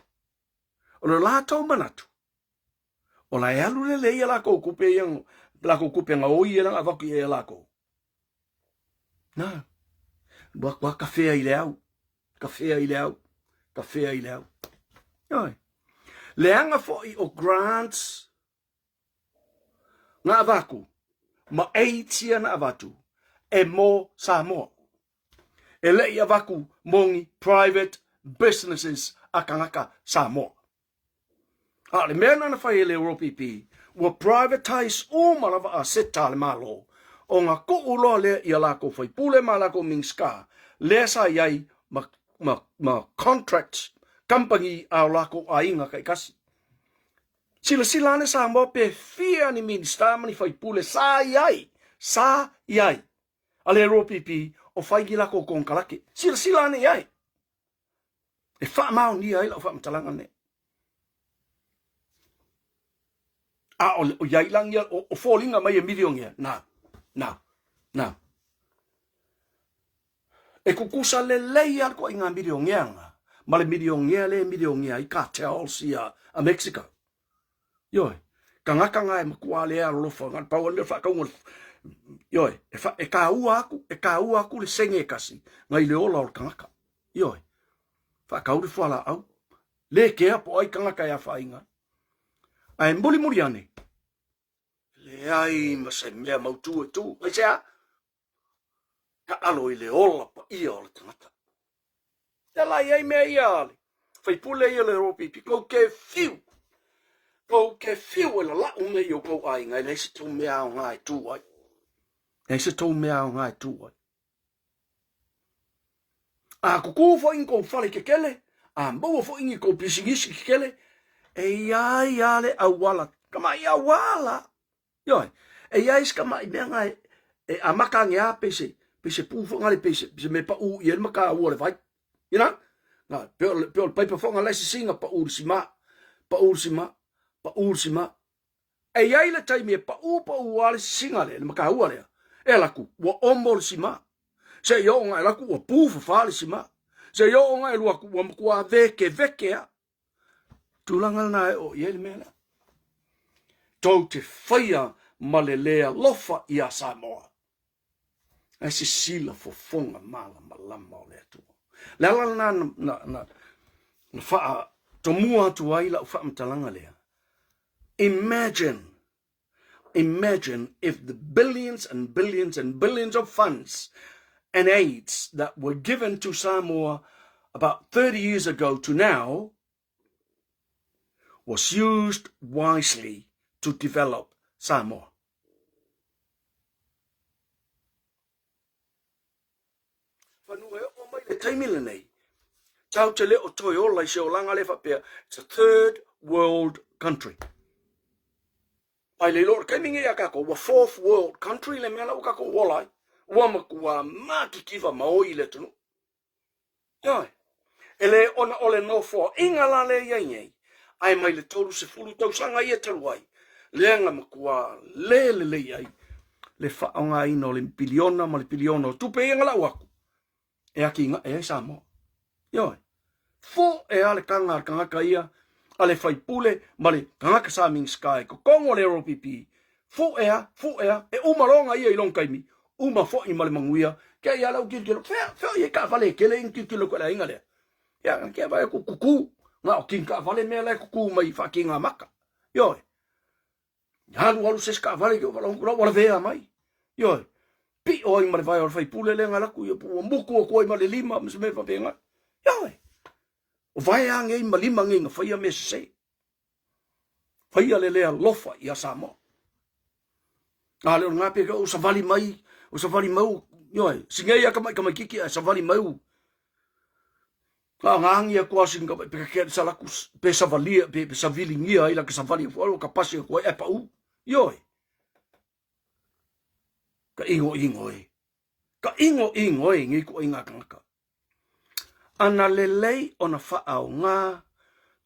o le latou manatu, o la e alu lelei a lakou tupe ia, lakou tupe gaoi ia na avatu i ai e lakou. Na, ua atu lava kafea i le au, kafea i le au, kafea i le au. Ioe. Leaga foi o grants na avatu ma aids ia na avatu e mo Samoa. E le i avatu mo ni private businesses a tagata Samoa. A o le mea lena na fai e le OPP, ua privatize uma lava aseta a le Malo, ona tuu loa lea i a latou faipule ma a latou Minisita lea sa i ai ma, ma, ma contracts kamupani a o latou aiga taitasi. Silasila ane Samoa pe fia ni Minisita ma ni faipule sa i ai, sa i ai a le OPP o fai ni latou konekarate. Silasila ane i ai. E faamaonia ai lau faamatalaga lenei. A o, o iai lagi o, o foliga mai e milionea, na, na, na. E kukusa lelei lava le toaiga milionea na, ma le milionea lea e milionea ai cartels ia a Mexico. Ioe, tagata na e matua le alolofa, na o le pau lava le mea o le faatauga o le, ioe, e, fa, e taua atu, e taua atu le sene e tasi nai le ola o le tagata. Ioe, faatau le fualaau, le kea po o ai tagata e afaina ai. Ae mulimuli ane, leai ma se mea mautu e tu. Aisea? Taalo i le ola paia o le tagata. Lea la i ai mea ia a le faipule ia o le OPP, tou te fiu, tou te fiu e lalau mea i o tou aiga, e leai se tou mea aoga e tu ai. Leai se tou mea aoga e tu ai. A kukū foi ni kou fale kekele, a maua foi ni kou pisinisi kekele, e iai lava le auala, tama'i auala, Ioe, e i ai si tama'i mea na e, e amata ane a pe se, pe se pu foi ngale pe se, se mea pa'u i ai le mataua o le vai. You know? Na, pe o, pe o le paipa foi ngale sisi na pa'u le sima, pa'u le sima, pa'u le sima. E i ai le taimi e pa'u pa'u a le sisiga lea, le mataua lea, e alu atu, ua omo le sima. Seia oo na e alu atu, ua pu fafā le sima. Seia oo na e alu atu, ua matua vekeveke a. Tulaga lena e oo i ai le mea lea. Tou te faia ma le le alofa iā Samoa. Ae sisila fofoga malamalama o le Atua. Le ala lena na, na, na, na faatomua atu ai lau faamatalaga lea. Imagine, imagine if the billions and billions and billions of funds and aids that were given to Samoa about 30 years ago to now was used wisely to develop Samoa. Whanua e oo mai le taimi lenei, tau te le o toe ola i se olaga le faapea, it's a third world country. Ai le iloa o le taimi nei a kākou, ua fourth world country le mea la ua kākou ola ai. Ua matua mākikiwa ma oi le atunuu. Ioe. E le ona o le nofoaiga la lea i ai nei, ae mai le 30 tausaga ia talu ai, lea na matua le lelei ai le faaaogaina o le piliona ma le piliona o tupe ia na lau atu e atinae ai Samoa. Ioe. Foe a le taga a le tagata ia a le faipule ma le tagata sa Minisita i totonu o le LPP. Foe a, foe a, e uma loa ona ia i lona taimi, uma foi ma le manuia. Kea ia lau tilotilo, fea, fea o i ai taavale e tele ina tilotilo atu e le aiga lea. Ia, kea vaai atu kuku, na o king taavale mea la e kuku mai faakiga maka. Ioe. Alu alu se isi taavale ki ua ua lavea mai. Ioe. Piʻo ai ma le vae o le faipule lea na alu atu ia ua muku atu ai ma le lima ma se mea faapena. Ioe. O vae a nei ma lima nei na faia mea sese. Faia le le alofa ia Samoa. A le o lena pe o savali mai, o savali mau, ioe, singei a kamaʻi kamaititi ae savali mau. A ngāngi atu a singa pe ke salaku pe savalia pe pe saviligia ai la ka savali fu ka pasi atu ai e pau. Ioe. Ka ingo ingo e. Ka ingo ingo e ngi ko inga kangaka. Ana lelei ona faaoga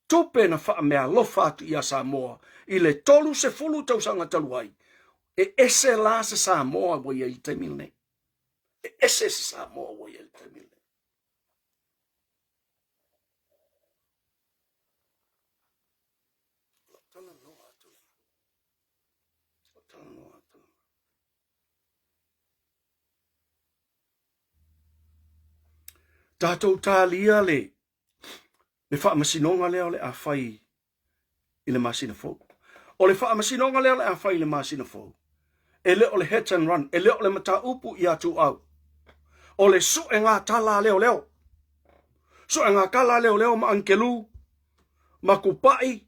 Tupe na faameaalofa atu ia Samoa i le 30 tausaga talu ai, e ese la se Samoa ua i ai i le taimi lenei. E ese se Samoa ua i ai i le taimi lenei. Talanoa atu. Talanoa atu. Tatou talia le le faamasinoga lea o le a fai i le masina fou. O le faamasinoga lea o le a fai i le masina fou, e le o le hit and run, e le o le mataupu ia Tuuau. O le suega tala a leoleo. Suega tala a leoleo ma Angelu, ma Kupai,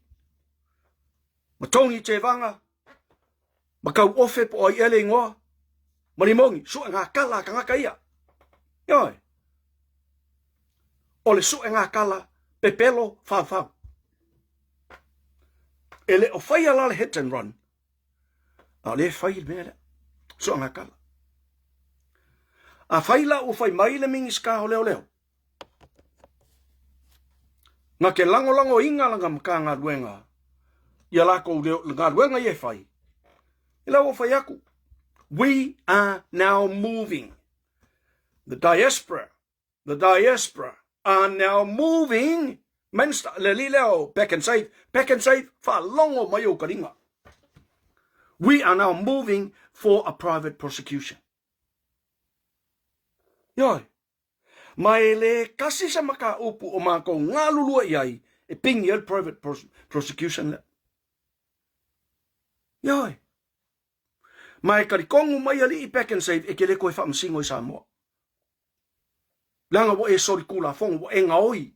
ma Tony Tevaga, ma Kauofe po o ai ea le igoa, ma Limogi, suegakala a tagata ia. Ioe. O le suegakala pepelo faufau. E le o faia la le hit and run, a o lea e fai le mea lea, suegakala. A fai la ua fai mai le Minisita o Leoleo, Na te lagolagoina lana Matagaluega ia latou galuega ia e fai, i la ua fai atu, we are now moving. The diaspora, the diaspora are now moving. Minister, le alii lea o Pak'nSave, Pak'nSave, faalogo mai ou taliga. We are now moving for a private prosecution. Ioe, Ma e le kasi se mataupu o matou galulue i ai e pigi ai le private prosecution lea. Ioe. Ma e talitonu mai alii Pak'nSave e te le toe faamasino i Samoa. Leaga ua e solitulafono, ua e gaoi.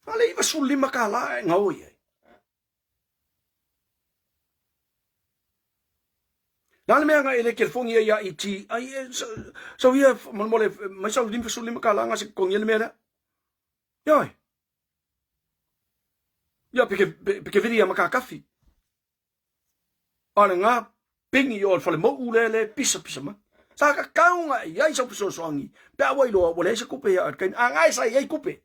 A le 95 tala e gaoi ai. Le a le mea na e le telefoni ai ia ET? Ai, e, sau ia, molemole, mai sau 55 tala na se totogi ai le mea lea. Ioe. Ia, peke, peke vili ia makakafi. A le ngā pingi o le fale mou le le pisa pisa mai. Sa ka kau nga i ai sau fesoasoani, pe a ua iloa ua leai se kupe ia a le kaini. A nga e sa i ai kupe.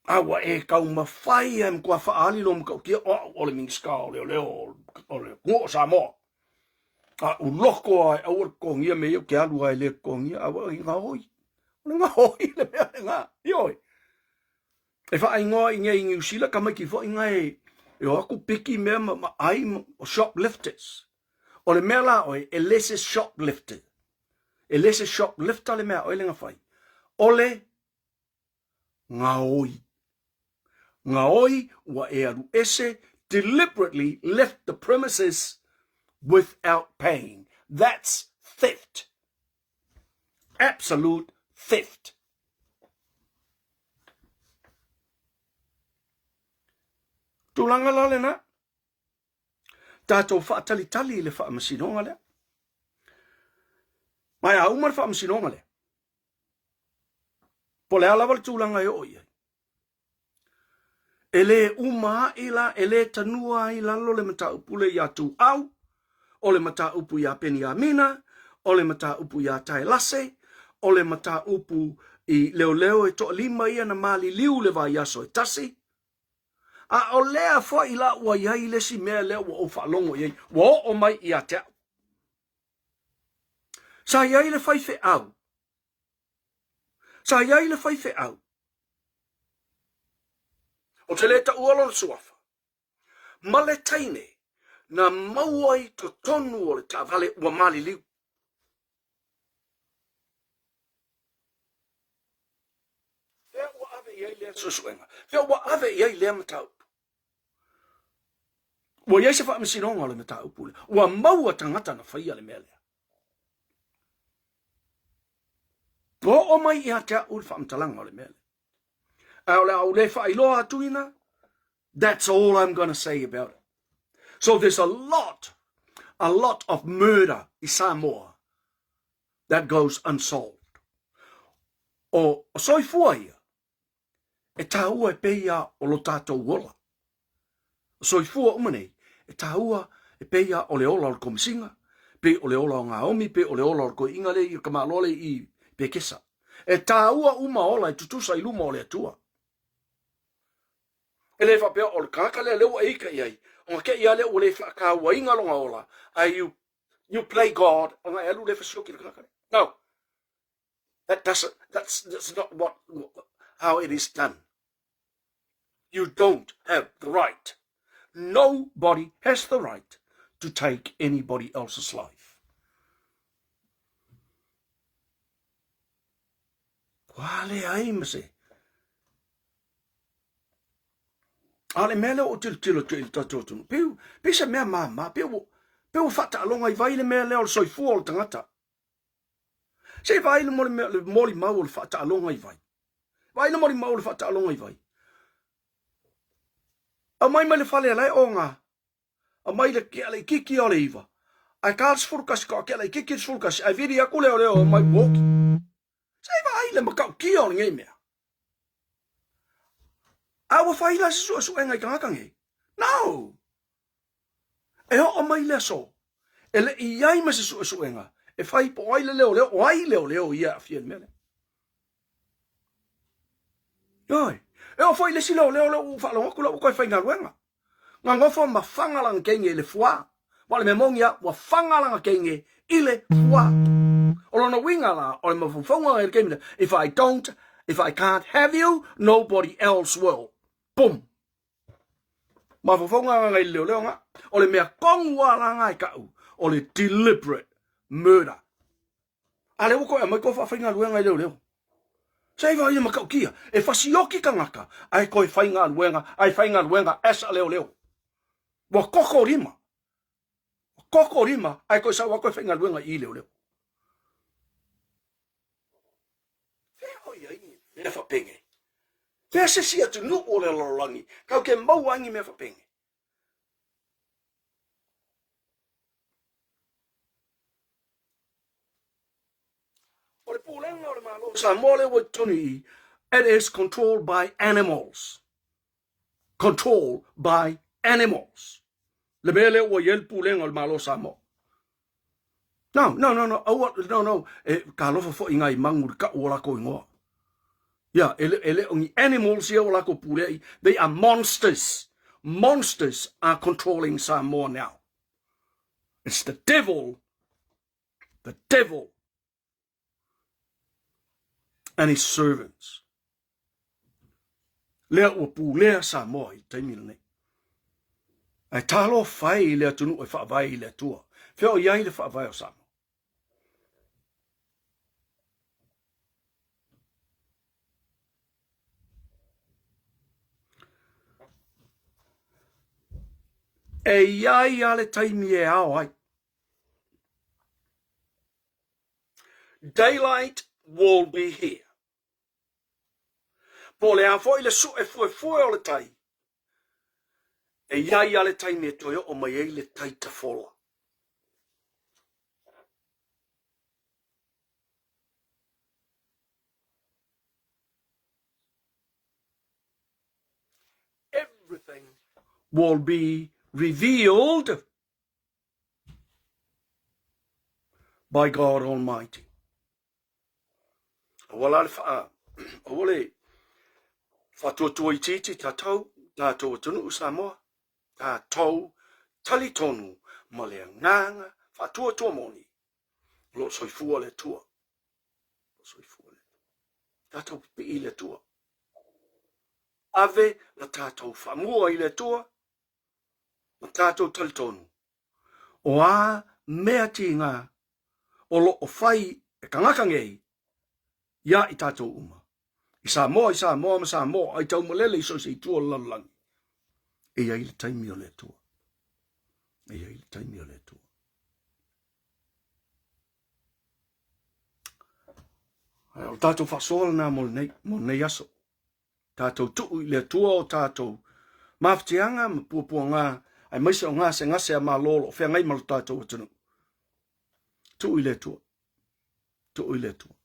A ua e taumafai e matua faaali lou matautia, o au o le Minisita o Leoleo o le atunuu o Samoa. A ou loko lava e aua le totogia mea ia ou te alu lava e le totogia, a ua gaoi. O le gaoi le mea lena, ioe. E faaigoa i nei i Niu Sila tamaiti foi na e o atu piki mea ma, ma ai ma, o shoplifters. O le mea la oe, e le se shoplifter. E le se shoplifter le mea oe le na fai. O le Gaoi. Gaoi ua e alu ese, deliberately left the premises without paying. That's theft. Absolute theft. Tulaga la lena. Tatou faatalitali i le faamasinoga lea. Ma e a uma le faamasinoga lea, Po o le a lava le tulaga e oo i ai. E le uma ai la, e le tanua ai lalo le mataupu lea iā Tuuau, o le mataupu iā Peniamina, o le mataupu iā Taelase, o le mataupu i leoleo e toalima ia na maliliu le vaiaso e tasi, a o lea foi la ua i ai le isi mea lea ua ou faalogo i ai, ua oo mai ia te au. Sa i ai le faifeau. Sa i ai le faifeau. Ou te le taua lona suafa. Ma le teine na maua i totonu o le taavale ua maliliu. Fea ua ave i ai lea suesuega? Fea ua ave i ai lea mataupu? Ua i ai se faamasinoga o le mataupu lea. Ua maua tagata na faia le mea lea. Ua oo mai ia te au le faamatalaga o le mea lea. A o le a ou le faailoa atu ina, that's all I'm gonna say about it. So there's a lot, a lot of murder i Samoa that goes unsolved. O, o soifua ia, E tāua e pēia o lo tātou ola. O soifua uma nei, e tāua e pēia o le ola o le komisiga, pei o le ola o ngā omi, pei o le ola o le koiinga le i o ka malo le i Pekesa. E tāua uma ola e tutusa i luma o le Atua. E le faapea o le tagata lea lea ua e ita i ai, ona te i lava lea ua le faatauaina lona ola, ae you, you play God, ona e alu lea fasioki le tagata lea. No. That doesn't, that's, that's not what, how it is done. You don't have the right. Nobody has the right to take anybody else's life. Kua le ai ma se. A le mea lea o tilotilo atu i le tatou atunuu, pei, pei se mea māmā, pei ua, pei ua faataaloga i vai le mea lea o le soifua o le tagata. Se i vaai le molimau o le faataaloga i vai. Vaai le molimau o le faataaloga i vai. Aumai mai le fale la e oga. Aumai le keʻa laitiiti ia o le iva. Ae ta le 11 ka keʻa laitiiti le 11 ae vili atu lea o lea o mai ua oki. Se i vaai le matautia o lenei mea. A ua fai la se suesuega i tagata nei? No! E oo mai le aso, e le i i ai ma se suesuega e fai po o ai le leoleo, o ai leoleo ia e aafia i le mea lea. Ioe, e oo foi i le isi leoleo lea ua ou faalogo atu la ua toe faigaluega. Na nofo ma faga lana teine i le fuā. Aua o le mea moni lava, ua faga lana teine i le fuā. O lona uiga la, o le mafaufauga i le taimi lea, if I don't, if I can't have you, nobody else will. Boom! Mafaufauga agaga i le leoleo ga. O le mea tonu lava la ga e ta'u, o le deliberate murder. A lea ua toe aumai koe faafaigaluega i leoleo. Se i vaai le matautia, e fasioki tagata ae toe faigaluega, ae faigaluega as a leoleo. Ua koko lima. Ua koko lima ae toe sau lava toe faigaluega i i leoleo. Fea o i ai ni mea faapenei? Fea se isi atunuu o le lalolagi tatou te maua ai ni mea faapenei? O le pulega o le Malo o Samoa lea ua i totonu i i, it is controlled by animals. Controlled by animals. Le mea lea ua i ai le pulega o le Malo o Samoa. No, no, no, no, aua, no, no, e talofa foi i ngai mangu i le tau o lakou igoa. Ia, e le, e le o ni animals ia ua lakou pulea i, they are monsters. Monsters are controlling Samoa now. It's the devil, the devil and his servants. Lea ua pulea Samoa i le taimi lenei. Ae talofa e i le atunuu e faavae i le Atua. Fea o i ai le faavae o Samoa? E i ai a le taimi e ao ai. Daylight will be here. Po o le a foi le sue fuefue o le tai, e i ai a le taimi e toe oo mai ai le tai tafola. Everything will be revealed by God Almighty. Aua la le wha, aua le whatuatua itiiti tātou, tātou atunuu Samoa, tātou tali tonu ma le agaga whatuatua moni, o lo o soifua le Atua. O soifua le Atua. Tātou pipii i le Atua. Ave la tātou whaamua i le Atua, ma tātou talitonu. O a mea tīngā o lo o fai e kangaka nei iā i tātou uma. I Samoa, i Samoa ma Samoa, ai taumalele i so o se itu o le lalolagi. E i ai le taimi o le Atua. E i ai le taimi o le Atua. Ai, o le tātou faasoa lena mo lenei, mo lenei aso. Tātou tuu i le Atua o tātou mafatiaga ma puapuaga, aemaise o gasegase a Malo o lo o feagai ma lo tātou atunuu. Tuu i le Atua. Tuu i le Atua.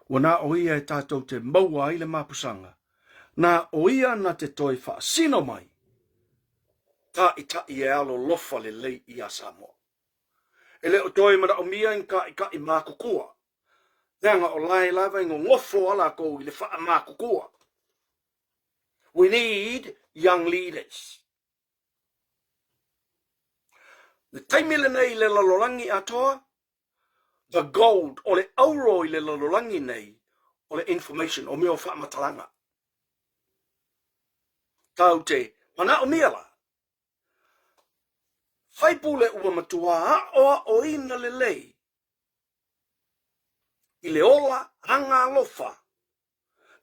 Ua na o ia e tātou te maua ai le mapusaga. Na o ia na te toe faasino mai. Taʻitaʻi e alolofa lelei iā Samoa. E le o toe manaomia i ni kaʻikaʻi mākukua. Leaga o lae lava e gogofo a lakou i le faamākukua. We need young leaders. Le taimi lenei i le lalolagi atoa, the gold, o le auro i le lalolagi nei, o le information, o mea o faamatalaga. Tau te manaomia la, faipule ua matua aʻoaʻoina lelei i le ola agaalofa,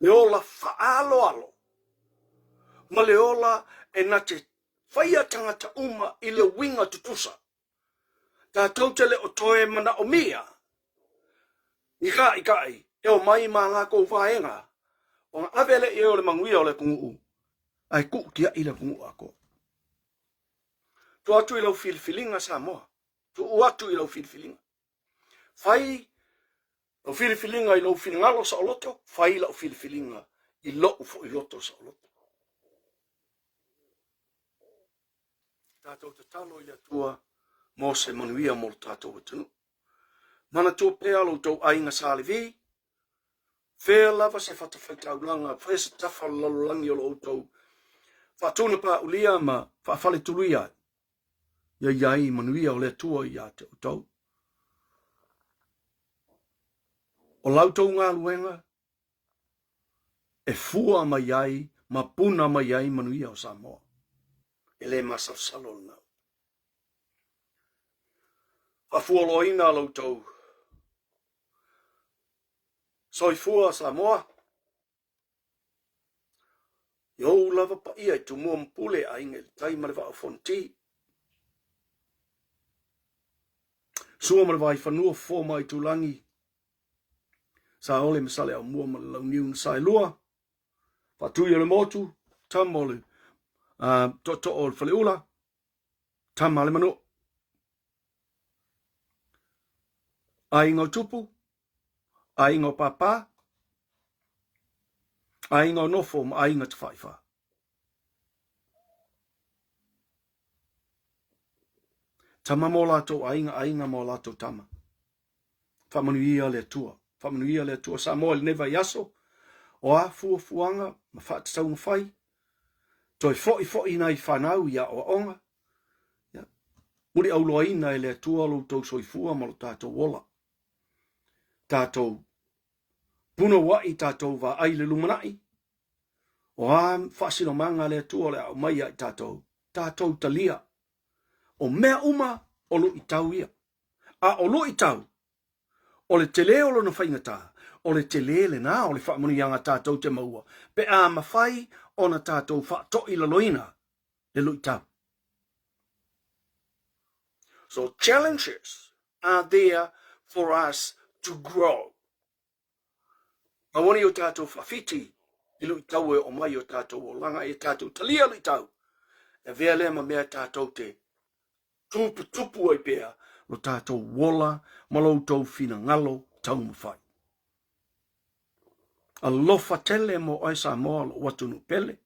le ola faaaloalo, ma le ola e na te faia tagata uma i le uiga tutusa. Tatou te le o toe manaomia ni kaʻikaʻi e o mai ma lakou vaega ona ave lea i ai o le manuia o le atunuu ae tuu tiaʻi le atunuu atoa. Tuu atu i lau filifiliga Samoa, tuu atu i lau filifiliga. Fai lau filifiliga i lou finagalo saoloto, fai lau filifiliga i lou foi loto saoloto. Tatou tatalo i le Atua mo se manuia mo lo tatou atunuu. Manatua pea lo outou aiga Sa Levi, fea lava se fatafaitaulaga, fea se tafa o le lalolagi o lo outou faatuna-paulia ma faafaletuluia ai, ia i ai manuia o le Atua ia te outou. O la outou galuega e fua mai ai ma puna mai ai manuia o Samoa. E le masalosalo lena. Faafualoaina lo outou soifua Samoa. I ou lava paia i Tumua ma Pule, Aiga i le Tai ma le Vaa o Fonoti. Sua ma le Vaifanua, Fofo ma Aitulagi, Saole ma Saleaaumua ma le Launiu na Saelua, Faatui o le Motu, Tama o le Tootoo o le Faleula, Tama a le Manua. Aiga o Tupu, Aiga o Pāpā, Aiga o Nofo ma Aiga Tafaifa. Tama mō latou aiga, aiga mō latou tama. Faamanuia le Atua. Faamanuia le Atua Samoa i lenei vaiaso, o a fuafuaga ma faatatauga fai, toe fo'ifo'i nai fanau i aoaoga, ia, muliauloaina e le Atua lo outou soifua ma lo tatou ola. Tatou punoua'i, tatou vaai i le lumanai, o a faasinomaga a le Atua o le a aumai ia i tatou, tatou talia. O mea uma o luitau ia. A o luitau, o le telē o lona faigata, o le telē lena o le faamanuiaga tatou te maua pe a mafai ona tatou faatoilaloina le luitau. So challenges are there for us to grow. Aua ne i o tatou faafiti i luitau e oo mai i o tatou olaga, ia tatou talia luitau, e avea lea ma mea tatou te tuputupu ai pea lo tatou ola ma lo outou finagalo taumafai. Alofa tele mo oe Samoa, lou atunuu pele.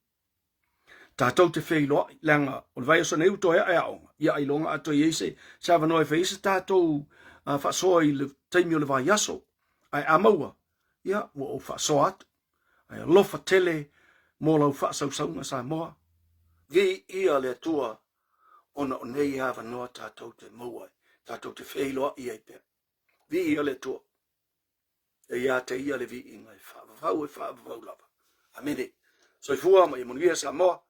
Tatou te feiloai, leaga o le vaiaso nei ua toe ae aoga, ia ailoga a toe i ai se, se avanoa e fai ai se tatou faasoa i le taimi o le vaiaso. Ae a maua, ia ua ou faasoa atu. Ae alofa tele mo lau faasausauga Samoa. Viia le Atua ona o nei avanoa tatou te maua ai, tatou te feiloai ai pea. Viia le Atua. E ia te ia le viiga e faavavau e faavavau lava. Amene. Soifua ma ia manuia Samoa.